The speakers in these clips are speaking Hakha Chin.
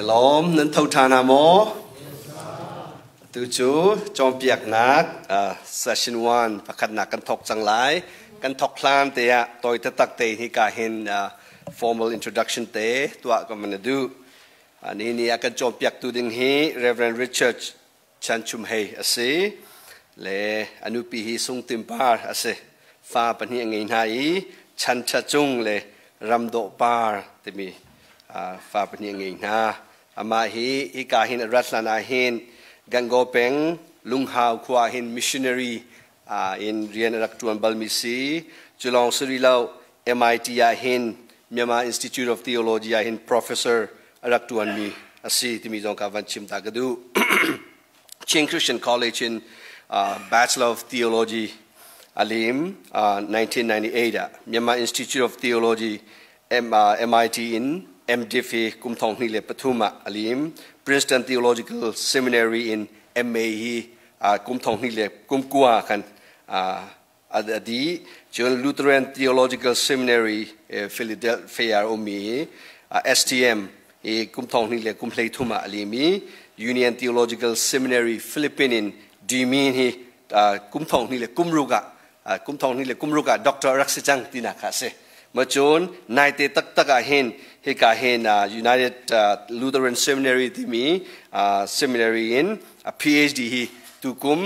lawm nan tho ṭhan hna maw? Atu cu cawnpiaknak session 1 pakhatnak kan thawk cang lai. Kan thawk hlan te ah tawi taktak te hika hin formal introduction te tuah ka van duh. Ni ni ah kan cawnpiaktu ding hi Reverend Richard Chan Chum Hei a si. Le a nupi hi Sung Tim Par a si. Fa pahnih a ngei hna i Chan Tha Cung le Ram Dawh Par timi fa pahnih a ngei hna. Amah hi hika hin a rat hlan ah hin Gangaw peng Lunghau khua hin missionary in rian a rak ṭuan balmi si. Cu lawng si rih lo, MIT ah hin Myanmar Institute of Theology ah hin professor a rak ṭuanmi a si timi zong kha van chim ta ka duh. Chin Christian College in Bachelor of Theology a lim 1998 ah Myanmar Institute of Theology MIT in MDiv hi kum 2003 ah a lim. Princeton Theological Seminary in MA hi kum 2009 ah khan a dih. Cun Lutheran Theological Seminary Philadelphia ummi STM hi kum 2013 ah a lim i Union Theological Seminary Philippines in DMin hi kum 2006 ah kum 2006 ah doctor rak si cang tinak kha a si. Ma cun naite taktak ah hin hika hin United Lutheran Seminary timi seminary in a PhD hi tukum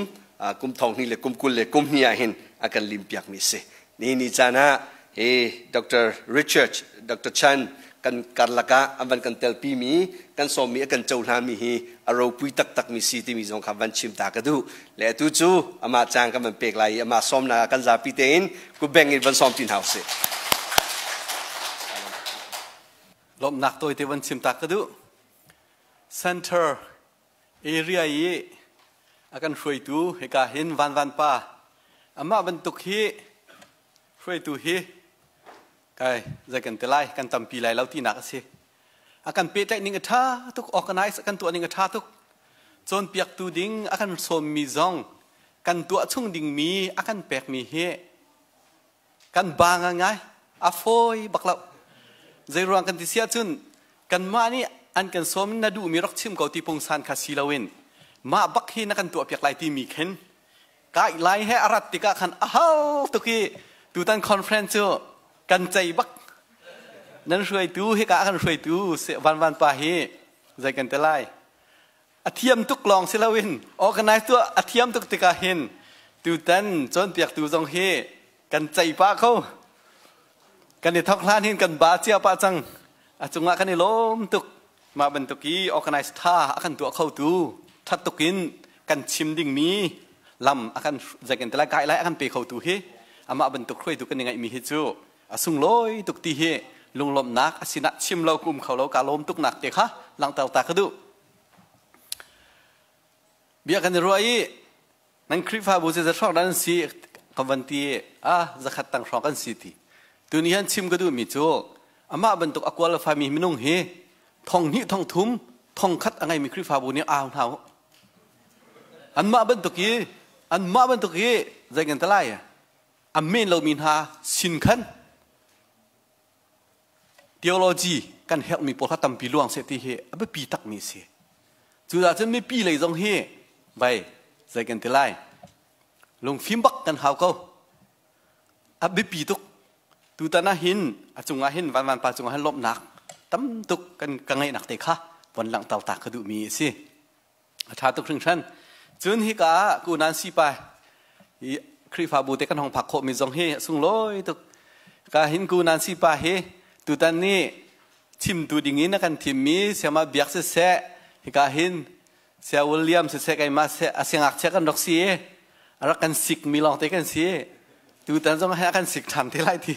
kum 2022 ah hin a kan lim piakmi si. Ni ni caan ah hi Dr. Richard Dr. Chan kan karlak ah an van kan telpi mi kan sawmmi a kan cohlanmi hi a ropui taktakmi si timi zong kha van chim ta ka duh. Le atu cu amah caan kan van pek lai i amah sawmnak ah kan zapi tein kutbeng in van sawm ti hna usih. Lawmhnak tawite van chim ta ka duh. Center area i a kan hruaitu hika hin Van Van pa amah bantuk hi hruaitu hi kai zei kan ti lai kan tampi lai lo tinak a si. A kan pehtlaih ning a ṭha tuk, organize a kan tuah ning a ṭha tuk. Cawnpiaktu ding a kan sawmmi zong kan tuah chung dingmi a kan pekmi hi kan ba ngai a fawi bak lo. Zei ruang kan ti si ahcun kanmah nih an kan sawm na duhmi rak chim ko ti pungsan kha si loin mah bak hi na kan tuahpiak lai timi khin kai lai he a rat tikah khan a hal tuk i tutan conference cu kan cei bak. Nan hruaitu hika kan hruaitu Van Van pa hi zei kan te lai a thiam tuk lawng si loin organize tu a thiam tuk tikah hin tutan cawnpiaktu zong hi kan cei pah ko. Kan i thok hlan hin kan ba cia pah cang. A cungah kan i lawm tuk. Mah bantuk i organize tha a kan tuah kho tu that tuk in kan chim dingmi lam a kan zei kan te lai kai lai a kan pe kho tu hi amah bantuk hruaitu kan i ngaihmi hi cu a sunglawi tuk ti hi lunglawmhnak a sinah chim lo kum kho lo ka lawm tuk nak te kha langhter ta ka duh. Bia kan i ruah i nan Khrihfabu cu za hrawng dan si ka van ti a zakhat tang hrawng kan si ti. Tuni han chim ka duhmi cu amah bantuk a qualify mi minung hi thong hnih thong thum thong khat a ngeimi Khrihfabu nih au hna u. Anmah bantuk i anmah bantuk i zei kan te lai a men lomi hna sin khan theology kan herhmi pawl kha tampi luang seh ti hi a biapi takmi a si. Cucaah cun mipi lei zong hi vai zei kan ti lai lungfim bak kan hau ko. A biapi tuk. Tutan ah hin a cungah hin Van Van pa cungah hin lawmhnak tam tuk kan ka ngeihnak te kha von langhter ta ka duhmi a si. A ṭha tuk hringhran. Cun hika ah ku nan si pa hi Khrihfabu te kan hong phak khawhmi zong hi a sunglawi tuk. Ka hin ku nan si pa hi tutan ni chimtu ding in a kan thimmi siama biak siseh hika hin sia William siseh keimah seh a siangakchia kan rak si i a rak kan sik mi lawng te kan si. Tutan zong hi a kan sik ṭhan te lai ti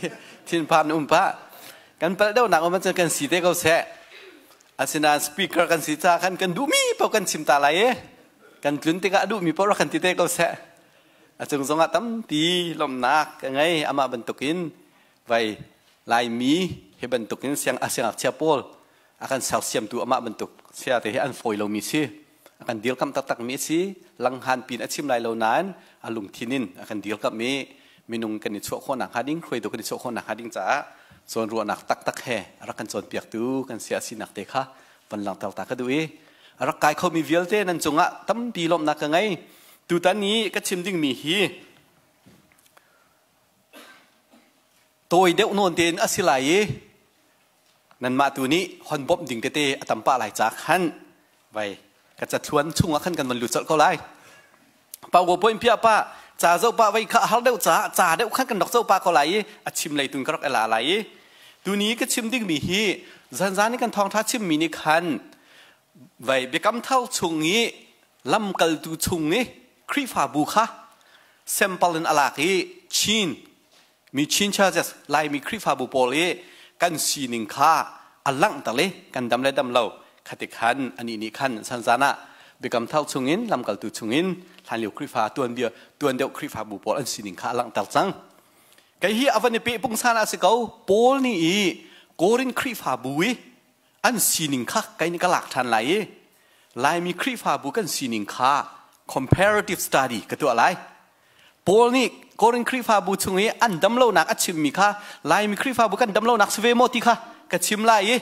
thinphan um pah. Kan palh deuhnak um ahcun kan si te ko seh. Asinain speaker kan si caah khan kan duhmi paoh kan chim ta lai i kan tlun tikah a duhmi paoh rak kan ti te ko seh. A cung zongah tampi lawmhnak ka ngei. Amah bantukin vai Laimi hi bantukin siang a siangngakchia pawl a kan sersiamtu amah bantuk sia te hi an fawi lomi si. A kan dirkamh taktakmi a si. Langhan pin a chim lai lo nain a lungthin in a kan dirkamh i minung kan i chuah khawhnak hnga ding, hruaitu kan i chuah khawhnak hnga ding caah cawnruahnak taktak he a rak kan cawnpiaktu kan sia sinak te kha Van langhter ta ka duh i a rak kai khomi vialte nan cungah tampi lawmhnak ka ngei. Tutan i ka chim dingmi hi tawi deuh nawn tein a si lai i nanmah tu nih hon bawmh ding tete a tam pah lai ca khan vai ka cathluan chungah khan kan van lut colh ko lai. PowerPoint piah pa ca zoh pa vai kha har deuh ca ca deuh khan kan rak zoh pa ko lai i a chim lei tun ka rak ela lai i tuni ka chim ding mi hi zanzan i kan thawngtha chim mi nih khan vai biakam thar chung i lamkaltu chung i Khrihfabu kha sample in alak i Chin mi Chin churches Laimi Khrihfabu pawl i kan sining kha a langhter le kan dam le dam lo khati khan ani nih khan sanzan ah biakam thar chungin lamkaltu chungin hlanlio Khrihfa tuanbia tuan deuh Khrihfabu pawl an sining kha a langhter cang. Kei hi a van i peh pungsan ah si ko Paul nih i Korin Khrihfabu i an sining kha kai nih ka lak ṭhan lai i Laimi Khrihfabu kan sining kha comparative study ka tuah lai. Paul nih Korin Khrihfabu chung i an damlonak a chimmi kha Laimi Khrihfabu kan damlonak si ve maw ti kha ka chim lai i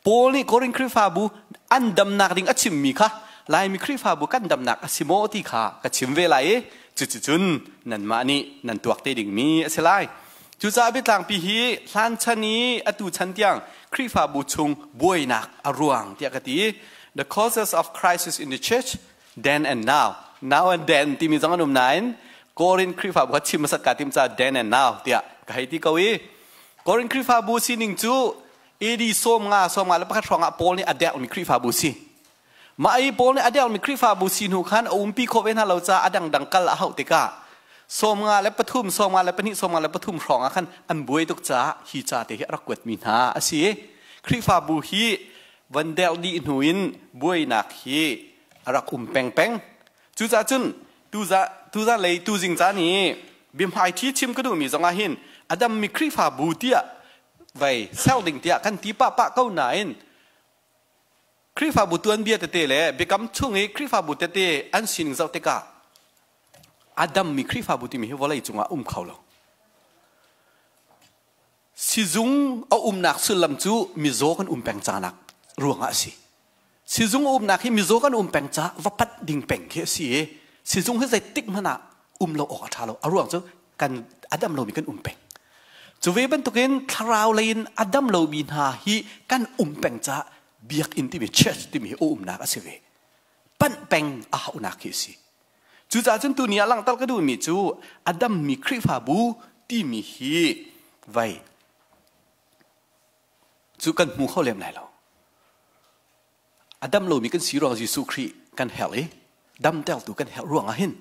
Paul nih Korin Khrihfabu an damnak ding a chimmi kha Laimi Khrihfabu kan damnak a si maw ti kha ka chim ve lai i cuticun nanmah nih nan tuak te dingmi a si lai. Cucaah biatlangpi hi hlan chan i atu chan tiang Khrihfabu chung buainak a ruang tiah ka ti. The causes of crisis in the church then and now. Now and then timi zong an um nain Korin Khrihfabu kha chim hmasat kaa tim caah then and now tiah ka hei ti ko i Korin Khrihfabu sining cu AD 51 51 hrawng ah Paul nih a derhmi Khrihfabu si. Mah i Paul nih a derhmi Khrihfabu si hnu khan a umpi khawh ve hna lo caah a dangdang kal a hauh tikah 53, 52, 53 hrawng ah khan an buai tuk caah hi ca te hi a rak kuatmi hna a si. Khrihfabu hi van derh dih hnu in buainak hi a rak um pengpeng. Cucaah cun tuzan lei tuzing caan i biahmaiṭhi chim ka duhmi zongah hin a dammi Khrihfabu tiah vei ser ding tiah kan ti pah pah ko nain Khrihfabu tuanbia tete le biakam chung i Khrihfabu tete an sining zoh tikah a dammi Khrihfabu timi hi vawlei cungah um kho lo. Sizung a umnak sullam cu mizaw kan um peng canak ruangah a si. Sizung a umnak hi mizaw kan um peng ca va panh ding peng khi a si i sizung hi zeitik hmanh ah um lo awk a ṭha lo. A ruang cu kan a dam lomi kan um peng. Cu ve bantukin thlarau lei in a dam lomi hna hi kan um peng ca biakinn timi church timi hi a umnak a si ve. Panh peng a hauhnak khi a si. Cucaah cun tuni ah langhter ka duhmi cu a dammi Khrihfabu timi hi vei cu kan hmu kho lem lai lo. A dam lomi kan si ruang Jesuh Khrih kan herh i damtertu kan herh ruangah hin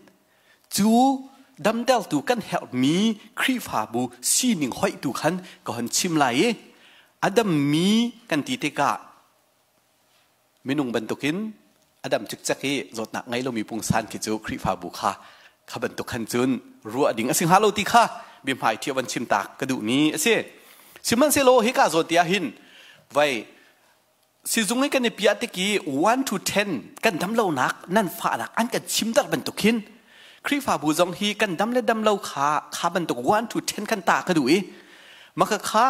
cu damtertu kan herhmi Khrihfabu sining hoih tu khan ka hon chim lai i a dammi kan ti tikah Minung bantukin a dam cikcek i zawtnak ngei lomi pungsan khi cu Khrihfabu kha kha bantuk khan cun ruah ding a si hnga lo ti kha biahmai ṭhio van chim tak ka duhmi a si. Sihmanhsehlaw hika zawn ti ah hin vai sizung i kan i piah tik i 1 to 10 kan dam lonak nan fahnak an kan chimter bantuk hin Khrihfabu zong hi kan dam le dam lo kha kha bantuk 1 to 10 kan ta ka duh i maka kha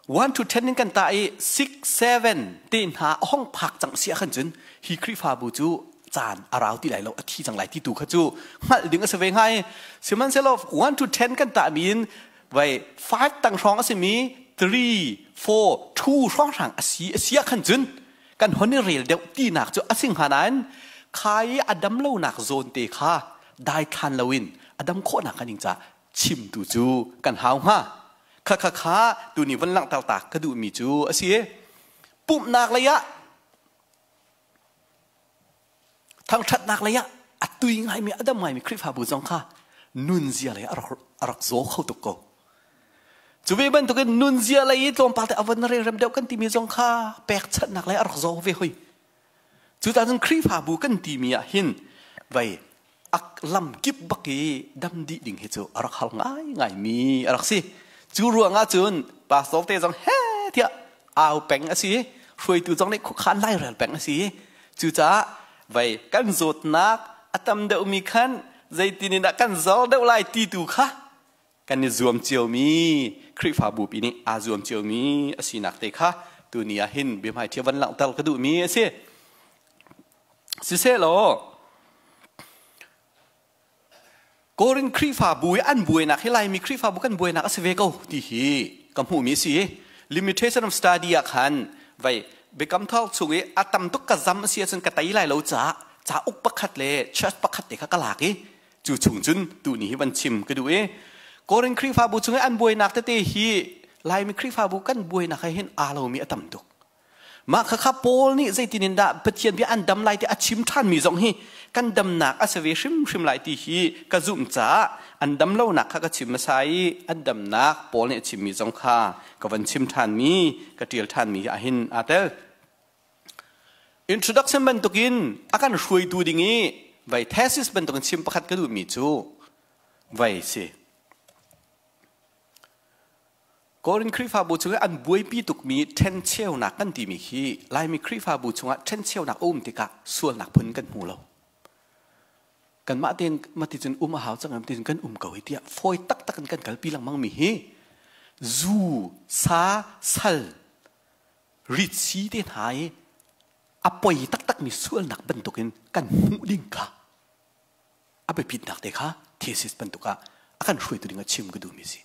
1 to 10 in kan tah i 6 7 te hna a hong phak cang si ahkhan cun hi Khrihfabu cu caan a rau ti lai lo, a thi cang lai ti tu kha cu hngalh ding a si ve hnga i sihmanhsehlaw 1 to 10 kan tah mi in vai 5 tang hrawng a si mi 3 4 2 hrawng hrang a si a si ahkhan cun kan hon i rel deuh tinak cu a si hnga nain kha i a dam lonak zawn te kha daithlan loin a dam khawhnak kan ing ca chimtu cu kan hau hnga. Kha kha kha tuni van langhter ta ka duhmi cu a si. Pumhnak lei ah thangṭhatnak lei ah a tui ngaimi a dam ngaimi Khrihfabu zong kha nunzia lei a rak zaw kho tuk ko. Cu ve bantukin nunzia lei i tlawmpal te a van relrem deuh kan timi zong kha pekchanhnak lei a rak zaw ve hoi. Cucaah cun Khrihfabu kan timi ah hin vei ak lam kip bak i dam dih ding hi cu a rak har ngai ngai mi a rak si. Cu ruangah cun pastor te zong he tiah au peng a si, hruaitu zong nih khuakhan lairel peng a si. Cucaah vei kan zawtnak a tam deuhmi khan zeitin in dah kan zor deuh lai ti tu kha kan i zuam ciomi Khrihfabu pi nih aa zuam ciomi a sinak te kha Tuni ah hin biahmaiṭhi van langhter ka duhmi a si. Siselaw, Korin Khrihfabu i an buainak hi Laimi Khrihfabu kan buainak a si ve ko ti hi ka hmuhmi a si. Limitation of study ah khan vai biakam thar chung i a tam tuk ka zam a si ahcun ka tei lai lo caah cauk pakhat le church pakhat te kha ka lak i cu chung cun tuni hi van chim ka duh i Korin Khrihfabu chung i an buainak tete hi Laimi Khrihfabu kan buainak he hin aa lomi a tam tuk. Mah khakha Paul nih zeitin in dah Pathian bia an dam lai ti a chim ṭhanmi zong hi kan damnak a si ve hrimhrim lai ti hi ka zumh caah an dam lonak kha ka chim hmasa i an damnak Paul nih a chimmi zong kha ka van chim ṭhanmi ka ṭial ṭhanmi ahhin aa tel. Introduction bantukin a kan hruaitu ding i vai thesis bantukin chim pakhat ka duhmi cu vai si. Korin Khrihfabu chung i an buaipi tukmi ṭhencheunak kan timi hi Laimi Khrihfabu chungah ṭhencheunak a um tikah sualnak phun kan hmu lo. Kanmah tein mati cun um a hau cang em tiin kan um ko hi tiah fawi taktak in kan kalpi lengmang mi hi zu, sa, sal, ritsi te hna i a poi taktakmi sualnak bantukin kan hmuh ding kha a biapitnak te kha thesis bantuk ah a kan hruaitu ding ah chim ka duhmi si.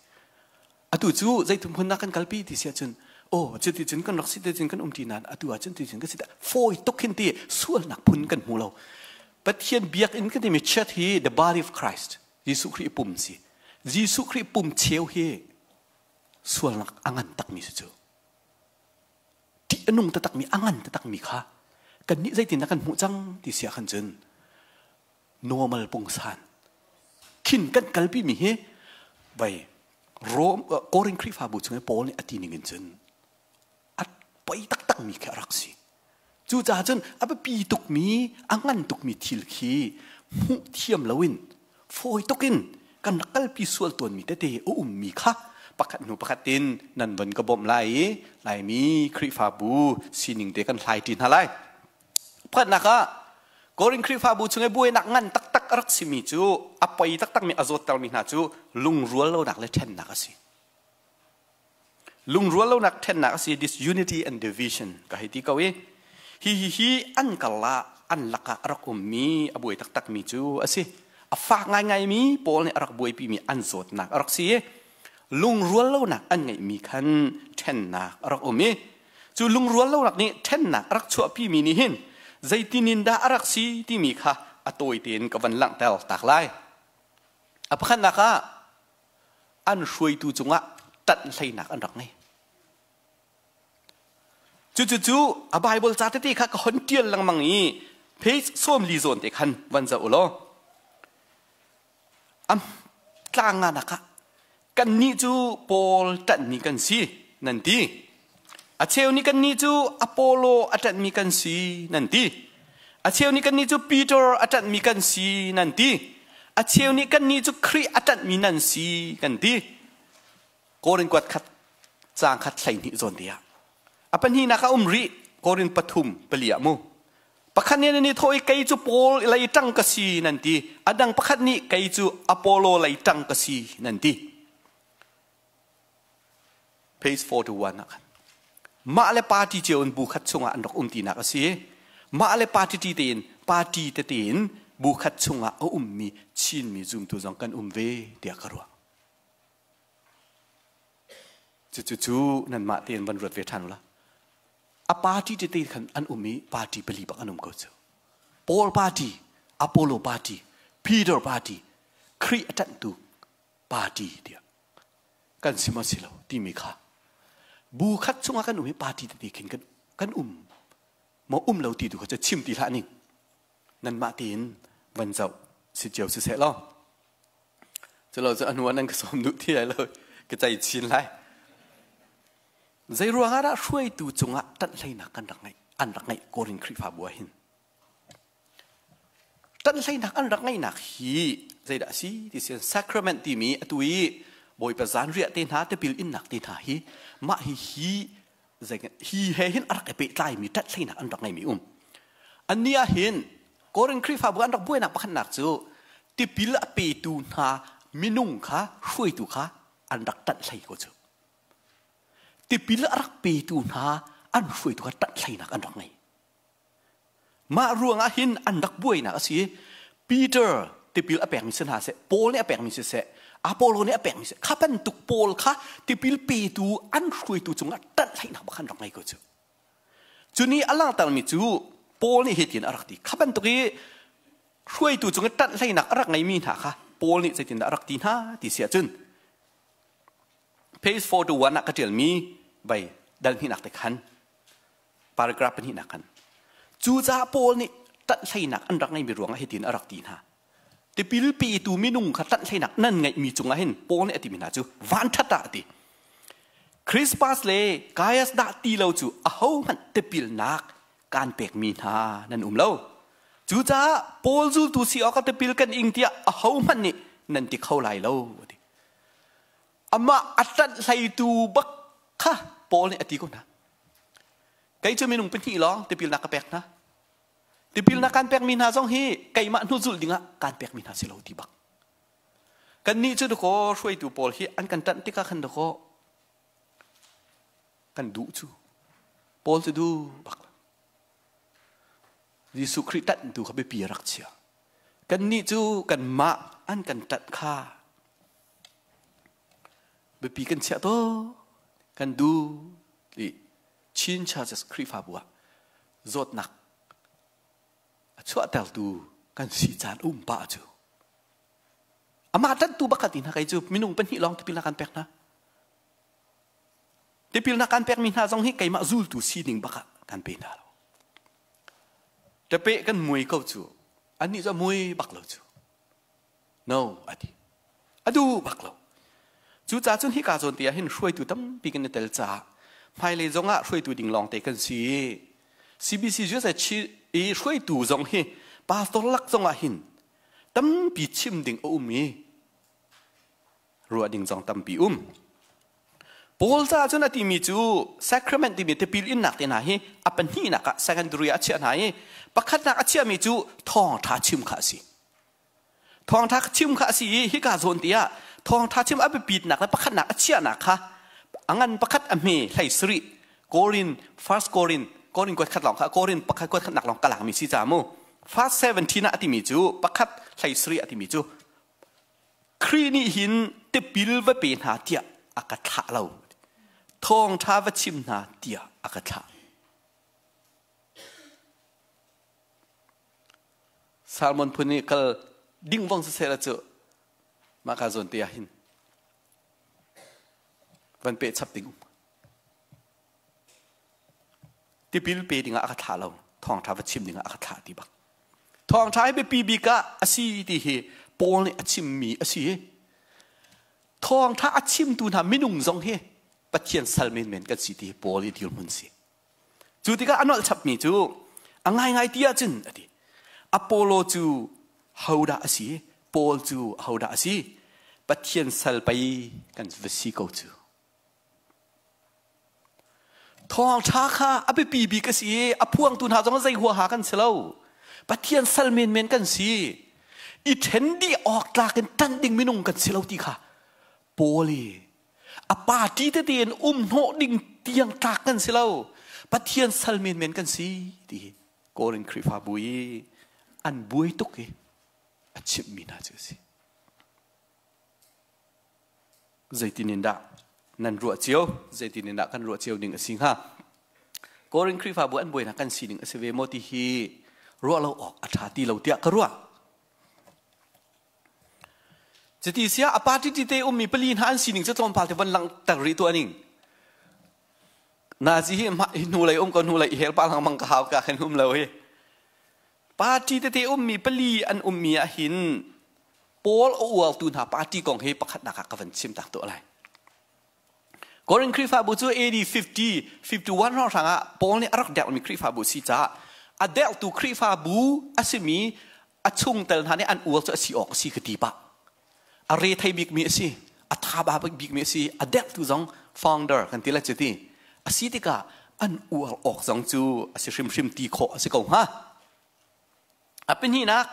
Atu cu zeitum hmun ah kan kalpi ti si ahcun oh cuti cun kan rak si te cun kan um ti nain atu ah cun ti cun kan si fawi tuk hin ti sualnak phun kan hmu lo. Pathian biakinn kan timi church hi the body of Christ Jesuh Khrih pum si. Jesuh Khrih pum cheu hi sualnak a ngan takmi si cu. Ṭih a nung taktakmi a ngan taktakmi kha kannih zeitin dah kan hmuh cang ti si ah khan cun normal pungsan khin kan kalpi mi hi vai Rome Korin Khrihfabu chung i Paul nih a ti ning in cun a poi taktak mi khi a rak si. Cucaah cun a biapi tukmi a ngan tukmi thil khi hmuh thiam loin fawi tukin kan rak kalpi sual tawnmi tete a ummi kha pakhat hnu pakhat in nan von ka bawmh lai i Laimi Khrihfabu sining te kan hlai ṭi hna lai. Pakhatnak ah Korin Khrihfabu chung i buainak ngan taktak a rak simi cu a poi taktakmi a zawttermi hna cu lungrual lonak le ṭhennak a si. Lungrual lonak ṭhennak a si disunity and division ka hei ti ko i hi hi hi an karlah an lakah a rak ummi a buai taktakmi cu a si. A fak ngaingaimi Paul nih a rak buaipimi an zawtnak a rak si i lungrual lonak an ngeihmi khan ṭhennak a rak um i Cu lungrual lonak nih ṭhennak a rak chuahpimi nih hin zeitin in dah a rak si timi kha a tawi tein ka van langhter tak lai. A pakhatnak ah an hruaitu cungah ṭanh hleinak an rak ngei. Cucu a Bible ca tete kha ka hon ṭial lengmang i page 40 zawn te khan van zoh u law a tlang nganak ah kannih cu Paul ṭanhmi kan si nan ti. A cheu nih kannih cu Apollo a ṭanhmi kan si nan ti. A cheu nih kannih cu Peter a ṭanhmi kan si nan ti. A cheu nih kannih cu Khrih a ṭanhmi nan si kan ti. Korin kuat khat caang khat 12 zawn te ah. A pahnihnak a um rih Korin pathum pali ah mu. Pakhat nih nan i thawh i kei cu Paul lei ṭang ka si nan ti. A dang pakhat nih kei cu Apollo lei ṭang ka si nan ti. Page 41 ah khan. Mah le party cio in bu khat chungah an rak um tinak a si. Mah le party ti tein party tete in bu khat chungah a ummi Chinmi zumtu zong kan um ve tiah ka ruah. Cucu nanmah tein van ruat ve ṭhan u la. A party tete khan an um i party pali bak an um ko cu. Paul party, Apollo party, Peter party, Khrih a ṭanhtu party tiah kan si maw si lo timi kha bu khat chungah kan um i party tete khin kan kan um maw um lo ti tu kha cu chim ti hlah ning nanmah tein van zoh si cio si seh law Culo cu a hnu ah nan ka sawm duh ti lai lo ka cei chin lai. Zei ruang ah dah hruaitu cungah ṭanh hleinak kan rak ngeih an rak ngeih Korin Khrihfabu ah hin? Ṭanh hleinak an rak ngeihnak hi zeidah a si ti si sacrament timi atu i Bawipa zanriah te hna tipil innak te hna hi mah hi hi hi he hin a rak i pehtlaimi ṭanh hleinak an rak ngeimi um. Annih ah hin Korin Khrihfabu an rak buainak pakhatnak cu tipil a petu hna minung kha hruaitu kha an rak ṭanh hlei ko cu. Tipil a rak petu hna a An hruaitu kha ṭanh hleinak an rak ngei. Mah ruangah hin an rak buainak a si. Peter tipil a pekmi si hna seh, Paul nih a pekmi si seh, Apollo nih a pekmi si, kha bantuk Paul kha tipil petu an hruaitu cungah ṭanh hleinak bak an rak ngei ko cu. Cu nih a langhtermi cu Paul nih hitin a rak ti. Kha bantuk i hruaitu cung i ṭanh hleinak a rak ngeimi hna kha Paul nih zeitindah a rak ti hna ti si ahcun page 4 to 1 ah ka ṭialmi vai dal hnihnak te khan paragraph pahnihnak khan cucaah Paul nih ṭanhhleinak an rak ngeimi ruangah hitin a rak ti hna. Tipil petu minung kha ṭanhhleinak nan ngeihmi cungah hin Paul nih a timi hna cu vanṭhat ah a ti. Crispus le Gaius dah ti lo cu ahohmanh tipilnak kaan pekmi hna nan um lo. Cucaah Paul zultu si awkah tipil kan ing tiah ahohmanh nih nan ti kho lai lo a ti. Amah a ṭanhhleitu bak kha Paul nih a ti ko hna. Kei cu minung pahnih lawng tipilnak ka pek hna. Tipilnak kan pekmi hna zong hi keimah hnuzulh dingah kan pekmi hna si lo ti bak. Kannih cu dakaw hruaitu pawl hi an kan ṭanh tikah khan dakaw kan duh cu. Paul cu duh bak. Jesuh Khrih ṭanh tu kha biapi a rak chia. Kannih cu kanmah an kan ṭanh kha biapi kan chiah to kan duh i Chin Churches Khrihfabu ah zawtnak a chuahtertu kan si caan um pah cu amah ṭanhtu bakhat hna kei cu minung pahnih lawng tipil kan pek hna. Tipilnak kan pekmi hna zong hi keimah zultu sining bak ah kan pe hna lo. Ṭape kan mui ko cu annih cu a mui bak lo cu. No a ti. A duh bak lo. Cucaah cun hika zawn te ah hin hruaitu tampi kan i tel caah hmailei zongah hruaitu ding lawngte kan si. CBC USA i hruaitu zong hi pastor lak zongah hin tampi chim ding a um i ruah ding zong tampi um. Paul caah cun a timi cu sacrament timi tipil innak te hna hi a pahnihnak ah secondary ah a chiah hna i pakhatnak a chiahmi cu thawngṭha chim kha a si. Thawngṭha chim kha a si i hika zawn ti ah thawngṭha chim a biapitnak le pakhatnak a chiahnak kha a ngan pakhat a hme hlei sarih Korin first Korin Korin kuat khat lawng kha Korin pakhat kuat khatnak lawng ka lakmi si ca mu first 17 ah a timi cu pakhat hlei sarih a timi cu Khrih nih hin tipil va pe hna tiah a ka thlah lo. Thawngṭha va chim hna tiah a ka thlah. Salmon phun i kal ding vong siseh la cu mah ka zawn te ah hin van pe chap ding um. Tipil pe dingah a ka thlah lo. Thawngṭha va chim dingah a ka thlah ti bak. Thawngṭha hi biapi bik ah a si ti hi Paul nih a chimmi a si. Thawngṭha a chimtu hna minung zong hi Pathian sal menmen kan si ti hi Paul i dirhmun si. Cu tikah a nolh chapmi cu a ngaingai ti ahcun a ti. Apollo cu hodah a si? Paul cu hodah a si? Pathian sal pei kan va si ko cu. Thawngṭha kha a biapi bik a si i a phuangtu hna zong zei huaha kan si lo. Pathian sal menmen kan si. I ṭhen dih awk tlak in ṭanh ding minung kan si lo ti kha Paul i a party tete in um hnawh ding tiang tlak kan si lo. Pathian sal menmen kan si ti hi Korin Khrihfabu i an buai tuk i a chimhmi hna cu a si. Zeitin in dah nan ruah cio? Zeitin in dah kan ruah cio ding a si hnga? Korin Khrihfabu an buainak kan sining a si ve maw ti hi ruah lo awk a ṭha ti lo tiah ka ruah. Cuti siah a party tete ummi pali hna an sining cu tlawmpal te von langhter rih tuah ning. Nazi hi hnu lei um ko hnu lei hel pa langmang ka hau ka khan um lo hi. Party tete ummi pali an ummi ah hin Paul a uartu hna party kong hi pakhatnak ah ka van chim tak tuah lai. Korin Khrihfabu cu AD 50, 51 hrawnghrang ah Paul nih a rak derhmi Khrihfabu si caah a derhtu Khrihfabu a simi a chungtel hna nih an uar cu a si awk a si ka ti pah. A re thei bikmi a si, a thaba bikmi a si, a derhtu zong founder kan ti le cu ti. A si tikah an uar awk zong cu a si hrimhrim ti khawh a si ko hnga. A pahnihnak,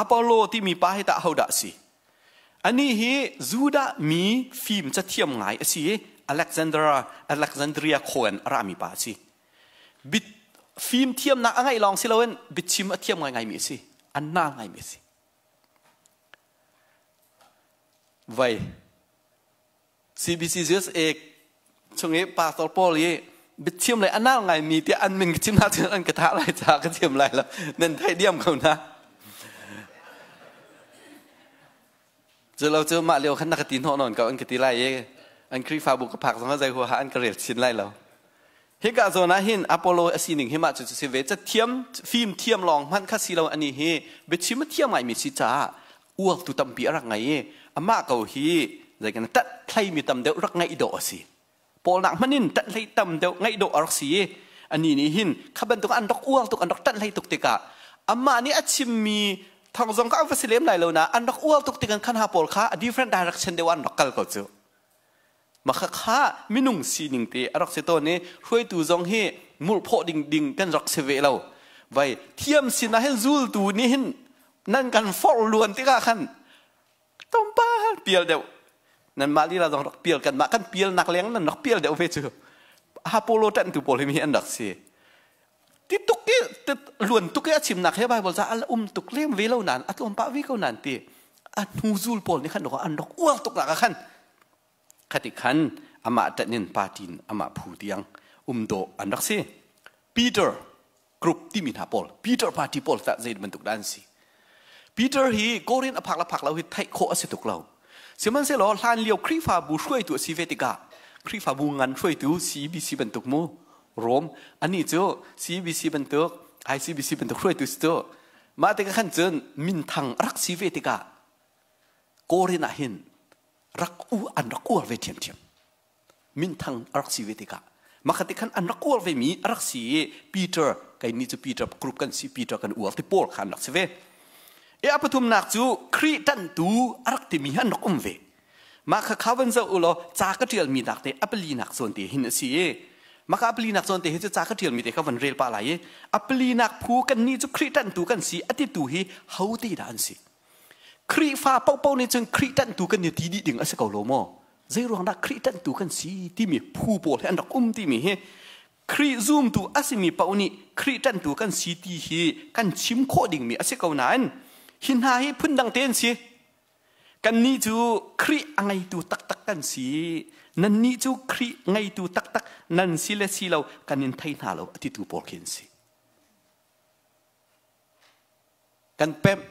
Apollo timi pa hi tah hodah a si? Anih hi Judah mi fim cathiam ngai a si i Alexandria, Alexandria khaw in a rami pa a si. Bit fim thiamnak a ngeih lawng si loin biachim a thiam ngaingaimi a si. A nal ngaimi a si. Vai CBC USA chung i pastor pawl i biachim le a nal ngaimi tiah an min ka chim hna cun an ka thah lai caah ka chim lai lo. Nan theih diam ko na. Cu lo cu mah lio khan na ka ti hnawh nawn ko an ka ti lai i an Khrihfabu ka phak zong ah zei huaha an ka rel chin lai lo. Hika zawn ah hin Apollo a sining hi mah cu si ve cathiam fim thiam lawng hmanh kha si lo ani hi biachim a thiam ngaimi si caah uaktu tampi a rak ngei i amah ko hi zei kan tat thlaimi tam deuh rak ngaih dawh a si. Paul nak hmanh in tat hlei tam deuh ngaih dawh a rak si i ani nih hin kha bantuk an rak uar tuk an rak tat hlei tuk tikah amah nih a chimmi thong zong kha an va si lem lai lo na an rak uar tuk tikah khan ha pawl kha a different direction deuh an rak kal ko cu. Mah kha minung sining te a rak si tawn i hruaitu zong hi murhphawh ding ding kan rak si ve lo. Vai thiam sin ah hin zultu nih hin nan kan forh luan tikah khan tlawmpal pial deuh nanmah lila zong rak pial kanmah kan pial nak leng nan rak pial deuh ve cu Apollo ṭanhtu pawl hi mi an rak si. Ti tuk i luan tuk i a chimnak he Bible ca a um tuk lem ve lo nain a tlawm pah ve ko nain ti a hnuzul pawl nih khan an rak uar tuk nak ah khan khati khan amah ṭanh in party in amah phu tiang um dawh an rak si. Peter group timi hna pawl Peter party pawl tah zei bantuk dah an si. Peter hi Korin a phak la phak lo hi theih khawh a si tuk lo. Sihmanhsehlaw hlan lio Khrihfabu hruaitu a si ve tikah Khrihfabu ngan hruaitu CBC bantuk mu Rome anih cu CBC bantuk ICBC bantuk hruaitu si cu mah tikah khan cun minthang a rak si ve tikah Korin ah hin rak u an rak uar ve ṭhiamṭhiam. Minthang a rak si ve tikah makhat khan an rak uar ve mi a rak si i Peter kei ni cu Peter group kan si Peter kan uar ti pawl kha an rak si ve. E a pathumnak cu Khrih ṭanhtu a rak timi an rak um ve. Mah kha kha van zoh u law ca ka ṭialmi nak te a palinak zawn te hin a si i mah kha a palinak zawn te hi cu ca ka ṭialmi te kha van rel pah lai i a palinak phu kannih cu Khrih ṭanhtu kan si a titu hi ho te dah an si? Khrihfa paohpaoh nih cun Khrih ṭanhtu kan i ti dih ding a si ko lo maw? Zei ruang dah Khrih ṭanhtu kan si timi phu pawl hi an rak um timi hi Khrih zumtu a simi paoh nih Khrih ṭanhtu kan si ti hi kan chim khawh dingmi a si ko nain hi hna hi phundang te an si. Kannih cu Khrih a ngeitu taktak kan si. Nannih cu Khrih ngeitu taktak nan si le si lo kan in thei hna lo a titu pawl khi an si. Kan pemh.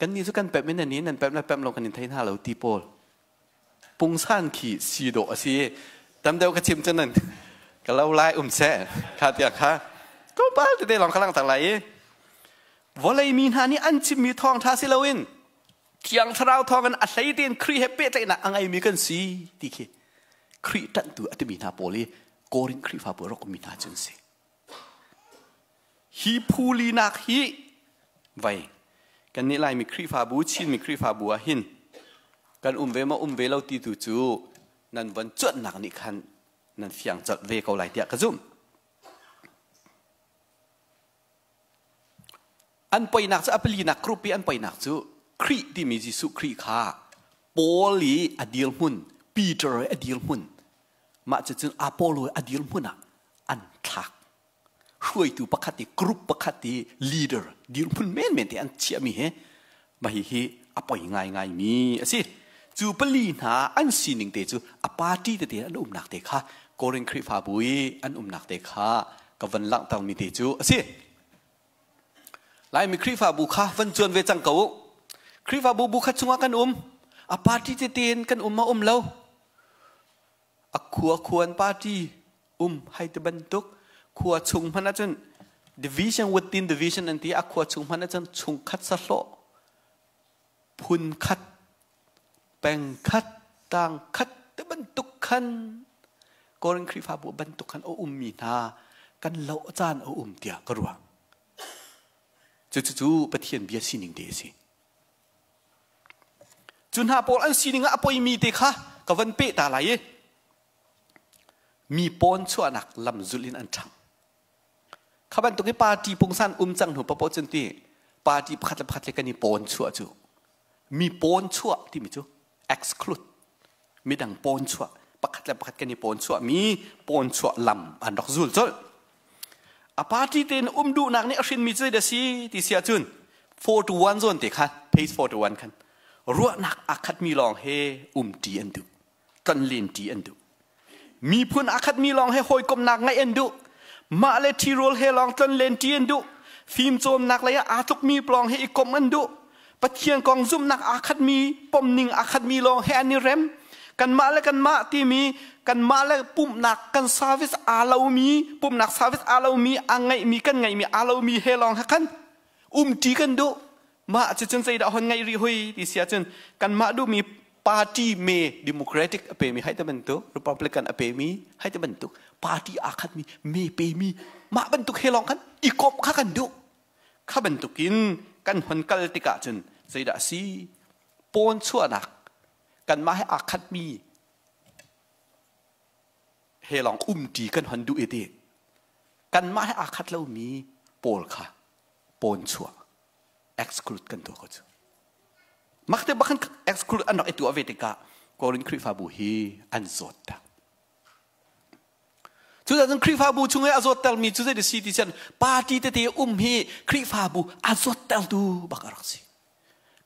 Kannih cu kan pemh in nan nan pemh le pemh lo kan in thei hna lo ti pawl. Pungsan khi si dawh a si. Tam deuh ka chim cu nan ka lo lai um seh. Kha tiah kha tlawmpal tete lawng ka langhter lai i vawlei mi hna nih an chimmi thawngṭha si loin Thiang Thlarau thawngin a hlei tein Khrih he pehtlaihnak a ngeimi kan si ti khi Khrih ṭanhtu a timi hna pawl i Korin Khrihfabu a rak ummi hna cu an si. Hi phu linak hi vai kannih Laimi Khrihfabu Chinmi Khrihfabu ah hin kan um ve maw um ve lo ti tu cu nan von cuanhnak nih khan nan fiang colh ve ko lai tiah ka zumh. An poinak cu a palinak group i an poinak cu Khrih timi Jesuh Khrih kha Paul i a dirhmun, Peter i a dirhmun, mah cucun Apollo i a dirhmun ah an thlak. Hruaitu pakhat i group pakhat i leader dirhmun menmen te an chiahmi hi mah hihi a poi ngaingaimi a si. Cu pali hna an sining te cu a party tete an umnak te kha Korin Khrihfabu i an umnak te kha ka van langhtermi te cu a si. Laimi Khrihfabu kha van cuan ve cang ko u. Khrihfabu bu khat chungah kan um. A party tete in kan um ma um lo. A khua khuan party um hai ti bantuk khua chung hmanh ahcun division within division an ti a khua chung hmanh ahcun chungkhat sahlawh phun khat peng khat tang khat te bantuk khan Korin Khrihfabu bantuk khan a ummi hna kan loh caan a um tiah ka ruah. Cucu Pathian bia sining te a si. Cu hna pawl an sining ah a poimi te kha ka van peh ta lai i mi pawn chuahnak lam zulh in an ṭhang. Kha bantuk i party pungsan um cang hnu paoh cun ti party pakhat le pakhat le kan i pawn chuah cu mi pawn chuah timi cu exclude midang pawn chuah pakhat le pakhat kan i pawn chuah mi pawn chuah lam an rak zul colh. A party tein um duhnak nih a hrinmi cu zeidah si ti si ahcun 4 to 1 zawn te khan, page 4 to 1 khan, ruahnak aa khatmi lawng he umṭi an duh, tlonlenṭi an duh. Miphun aa khatmi lawng he hawikomhnak ngeih an duh. Mah le ṭhirawl he lawng tlonlenṭi an duh. Fimcawnnak lei ah aa tlukmi lawng he i komh an duh. Pathian kong zumhnak aa khatmi, pomning aa khatmi lawng he an i rem. Kanmah le kanmah timi, kanmah le pumhnak kan service aa lomi, pumhnak service aa lomi, aa ngeihmi, kan ngeihmi aa lomi he lawng he khan umṭi kan duh. Mah cucun zeidah hon ngeih rih hui ti si ahcun, kanmah duhmi party me, Democratic a pemi hai te bantuk, Republican a pemi hai te bantuk, party aa khatmi me pemi, mah bantuk he lawng khan i komh kha kan duh. Kha bantukin kan hon kal tikah cun zeidah a si? Pawn chuahnak, kanmah he aa khatmi he lawng umṭi kan hon duh i ti, kanmah he aa khat lomi pawl kha pawn chuah, exclude kan tuah ko cu. Mak te bakhan exclude an rak i tuah ve tikah Korin Khrihfabu hi an zawt tak. Cucaah Khrihfabu chung i a zawttermi cu zei si ti cun, party tete um hi Khrihfabu a zawttertu bak a rak si.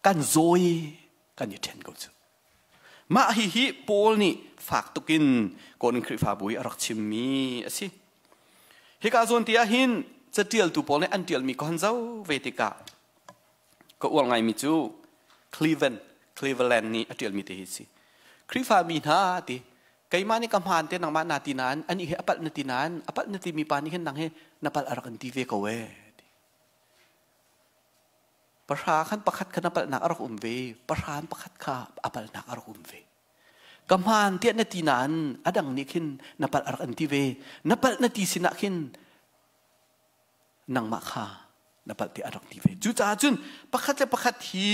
Kan zawi, kan i ṭhen ko cu. Mah hi hi Paul nih fak tukin Korin Khrihfabu i a rak chimmi a si. Hika zawn ti ah hin catialtu pawl nih an ṭialmi ka hon zoh ve tikah ka uar ngaimi cu Cleveland Cleveland nih a ṭialmi te hi si. Khrihfami hna ti, keimah nih ka hmaan te nangmah na ti nain, anih he a palh na ti nain, a palh na timi pa nih hin nang hi na palh a rak in ti ve ko ee. Pahra khan pakhat kha na palhnak a rak um ve, pahra pakhat kha a palhnak a rak um ve. Ka hmaan tiah na ti nain a dang nih khin na palh a rak in ti ve. Na palh na ti sinah khin nangmah kha na palh tiah a rak ti ve. Cucaah cun pakhat le pakhat hi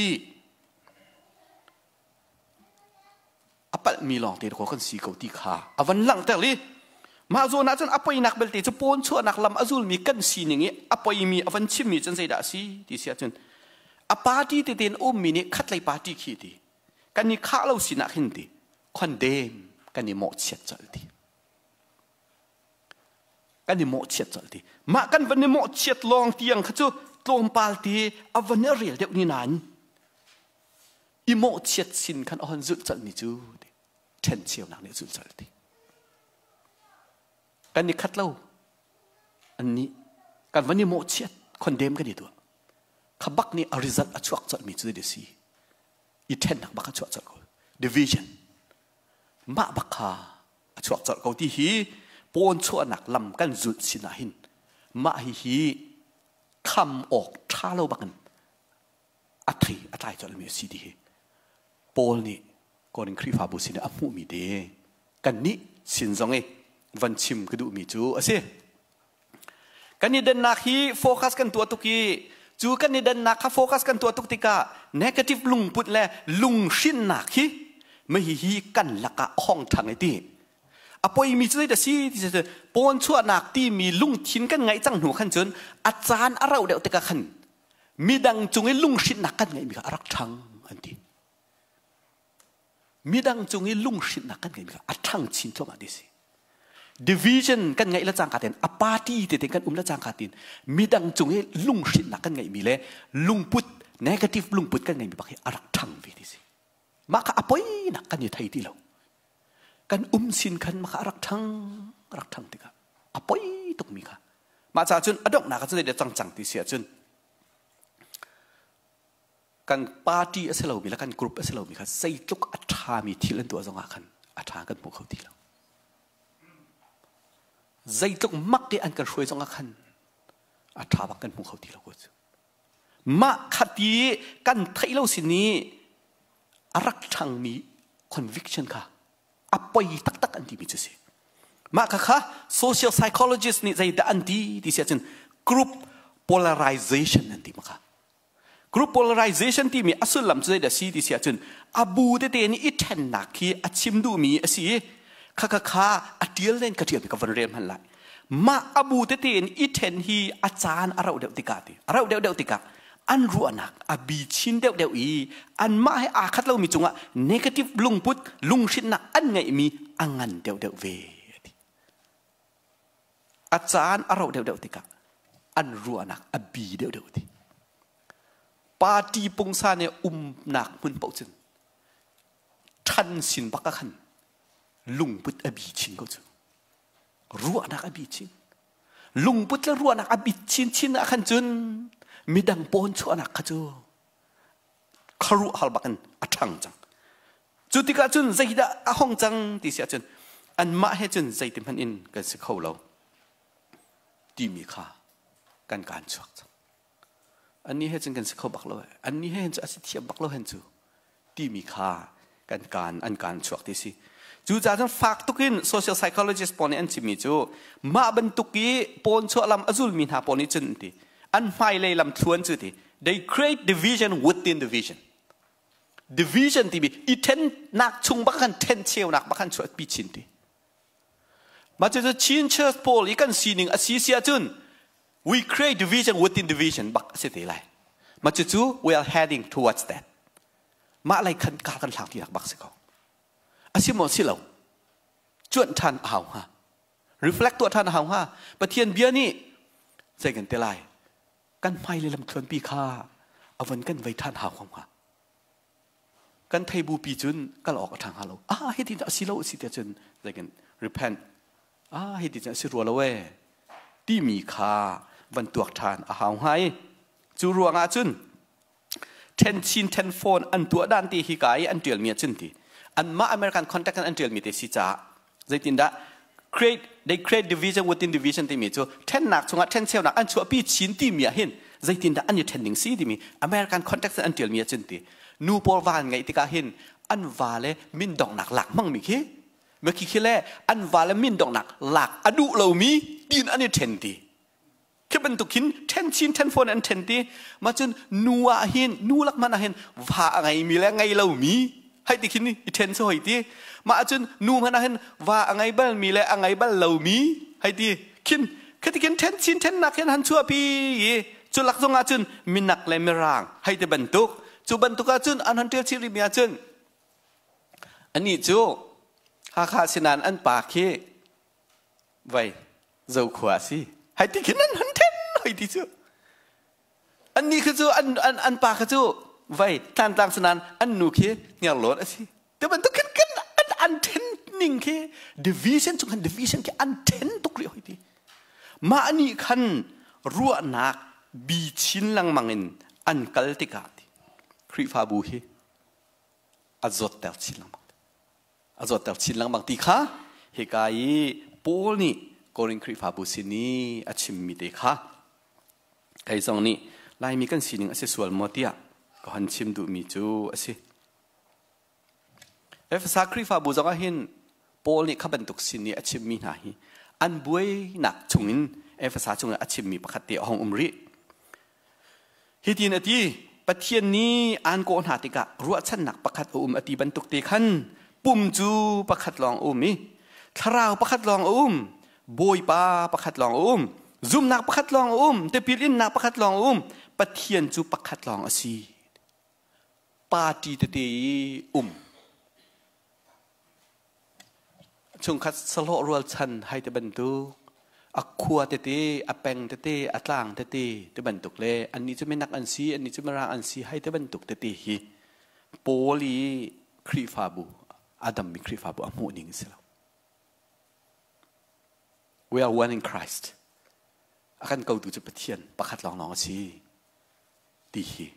a palhmi lawng te kan si ko ti kha a van langhter i, mah zawn ah cun a poinak belte cu, pawn chuahnak lam a zulmi kan sining i a poimi a van chimmi cun zeidah a si ti si ahcun, a party tete in ummi nih khatlei party khi ti kan i khah lo sinah khin ti condemn, kan i mawhchiat colh ti, kan i mawhchiat colh ti. Mah kan van i mawhchiat lawng tiang kha cu tlawmpal ti a van i rel deuh ni nain, i mawhchiat sin khan a hon zulh colhmi cu ṭhencheunak nih a zulh colh ti. Kan i khat lo, annih kan van i mawhchiat, condemn kan i tuah kha bak nih a result a chuak colhmi cu a si, i ṭhennak bak a chuah colh ko, division mah bak kha a chuak colh ko ti hi. Pawn chuahnak lam kan zulh sinah hin mah hi hi kham awk ṭha lo bakin a thei a tlai colhmi a si ti hi Paul nih Korin Khrihfabu sin a hmuhmi te kannih sin zong i van chim ka duhmi cu a si. Kan i dennak hi focus kan tuah tuk i, cu kan i dennak kha focus kan tuah tuk tikah negative lungput le lunghrinnak hi mah hi kan lakah hong ṭhang i ti. A poimi cu zeidah si ti cu, pawn chuahnak timi lungthin kan ngeih cang hnu khan cun a caan a rauh deuh tikah khan midang cung i lunghrinnak kan ngeihmi kha a rak ṭhang an ti. Midang cung i lunghrinnak kan ngeihmi kha a ṭhang chin thluahmah ti si. Division kan ngeih le cangka tein, a party tete kan um le cangka tein, midang cung i lunghrinnak kan ngeihmi le lungput, negative lungput kan ngeihmi bak hi a rak ṭhang ve ti si. Mah kha a poinak kan i thei ti lo. Kan um sin khan mah kha a rak ṭhang, rak ṭhang tikah a poi tukmi kha. Mah caah cun a donghnak ah cun zeidah cang cang ti si ahcun, kan party a si lomi le kan group a si lomi kha zeitluk a ṭhami thil an tuah zongah khan a ṭha kan hmu kho ti lo. Zeitluk mak i an kan hruai zongah khan a ṭha bak kan hmu kho ti lo ko cu. Mah khati kan theih lo sin i a rak ṭhangmi conviction kha a poi taktak an timi cu si. Mah kha kha social psychologist nih zeidah an ti ti si ahcun, group polarization an ti ma kha. Group polarization timi a sullam cu zeidah si ti si ahcun, a bu tete nih i ṭhennak khi a chim duhmi a si. Kha kha kha a ṭial len ka ṭialmi ka van rel hmanh lai. Mah a bu tete in i ṭhen hi a caan a rauh deuh tikah ti, a rauh deuh deuh tikah an ruahnak a bi chin deuh deuh i anmah he aa khat lomi cungah negative lungput, lunghrinnak an ngeihmi a ngan deuh deuh ve ti. A caan a rauh deuh deuh tikah. An ruahnak a bi deuhdeuh ti. Party pungsan i umnak hmun paoh cun ṭhan sin bak ah khan lungput a bi chin ko cu. Ruahnak a bi chin. Lungput le ruahnak a bit chinchin ah khan cun midang pawn chuahnak kha cu kharuah hal bak in a ṭhang cang. Cu tikah cun zeidah a hong cang ti si ahcun anmah he cun zeiti hmanh in kan si kho lo timi kha kan kaan chuak cang. Annih he cun kan si kho bak lo. Annih he cun a si thiam bak lo hen cu timi kha kan kaan an kaan chuak ti si. Cucaah cun fak tukin social psychologist pawl nih an chimmi cu mah bantuk i pawn chuah lam a zulmi hna pawl nih cun an ti an hmailei lam thluan cu ti they create division within division. Division timi i thennak chung bak khan then cheunak bak khan chuahpi chin ti. Mah cucu Chin Church pawl i kan sining a si si ahcun we create division within division bak a si te lai. Mah cucu we are heading towards that. Mah lei khan kar kan hlang tinak bak si ko. A si maw si lo? Cuanh ṭhan a hau hnga. Reflect tuah ṭhan a hau hnga. Pathian bia nih zei kan te lai? Kan hmai le lamthluanpi kha a von kan vei ṭhan hau hnga. Kan thei bupi cun kal awk a ṭha hnga lo. Ah, hiti a si lo a si tiah cun they can repent. Ah, hiti cun a si rua lo ee timi kha van tuak ṭhan a hau hnga i cu ruangah cun ṭhen chin ṭhen phone an tuah dan ti hi ka i an ṭialmi ah cun ti anmah American contact an ṭialmi te si caah zeitindah create they create division within division timi cu ṭhennak chungah ṭhencheunak an chuahpi chin timi ah hin zeitindah an i ṭhen ning si timi American context an ṭialmi ah cun ti nu pawl va an ngeih tikah hin an va le min donghnak lak hmangmi khi makhi khi le an va le min donghnak lak a duh lomi tin an i ṭhen ti khi bantuk hin ṭhen chin ṭhen fawn an ṭhen ti mah cun nu ah hin nu lak hmanh ah hin va a ngeimi le ngei lomi hei ti khin i ṭhen si hoi ti mah cun nu hmanh ah hin va a ngei balmi le a ngei bal lomi hei ti khin khati khin ṭhen chin ṭhennak hin han chuahpi i cu lak zong ah cun minak le mirang hei ti bantuk cu bantuk ah cun an han ṭial chih rihmi ah cun anih cu Hakha sinan an pa khi vai Zokhua a si hei ti khin an han then hoi ti cu annih khi cu an an an pa kha cu vai tlantlang sanan an nu khi hniarlawn a si te bantuk khin kan an an then ning khi division chung khan division khi an then tuk rih hoi ti mah nih khan ruahnak bi chin lengmang in an kal tikah ti Khrihfabu hi a zawtter chin lengmang a zawtter chin lengmang ti kha hika i Paul nih Korin Khrihfabu sin i a chimmi te kha kei zong nih Laimi kan sining a si sual maw tiah ka hon chim duhmi cu a si. Efesa Khrihfabu zong ah hin Paul nih kha bantuk sin i a chimmi hna hi an buainak chungin Efesa chungin a chimmi pakhat te a hong um rih. Hitin a ti, Pathian nih aan kawh hna tikah ruahchannak pakhat a um a ti bantuk te khan pum cu pakhat lawng a um i thlarau pakhat lawng a um, Bawipa pakhat lawng a um, zumhnak pakhat lawng a um, tipil innak pakhat lawng a um, Pathian cu pakhat lawng a si. Party tete i um. Chungkhat sahlawh rualchan hai ti bantuk, a khua tete, a peng tete, a tlang tete ti bantuk le annih cu minak an si, annih cu mirang an si hai ti bantuk tete hi Paul i Khrihfabu, a dammi Khrihfabu a hmuh ning a si lo. We are one in Christ. A kan kotu cu Pathian pakhat lawnglawng a si ti hi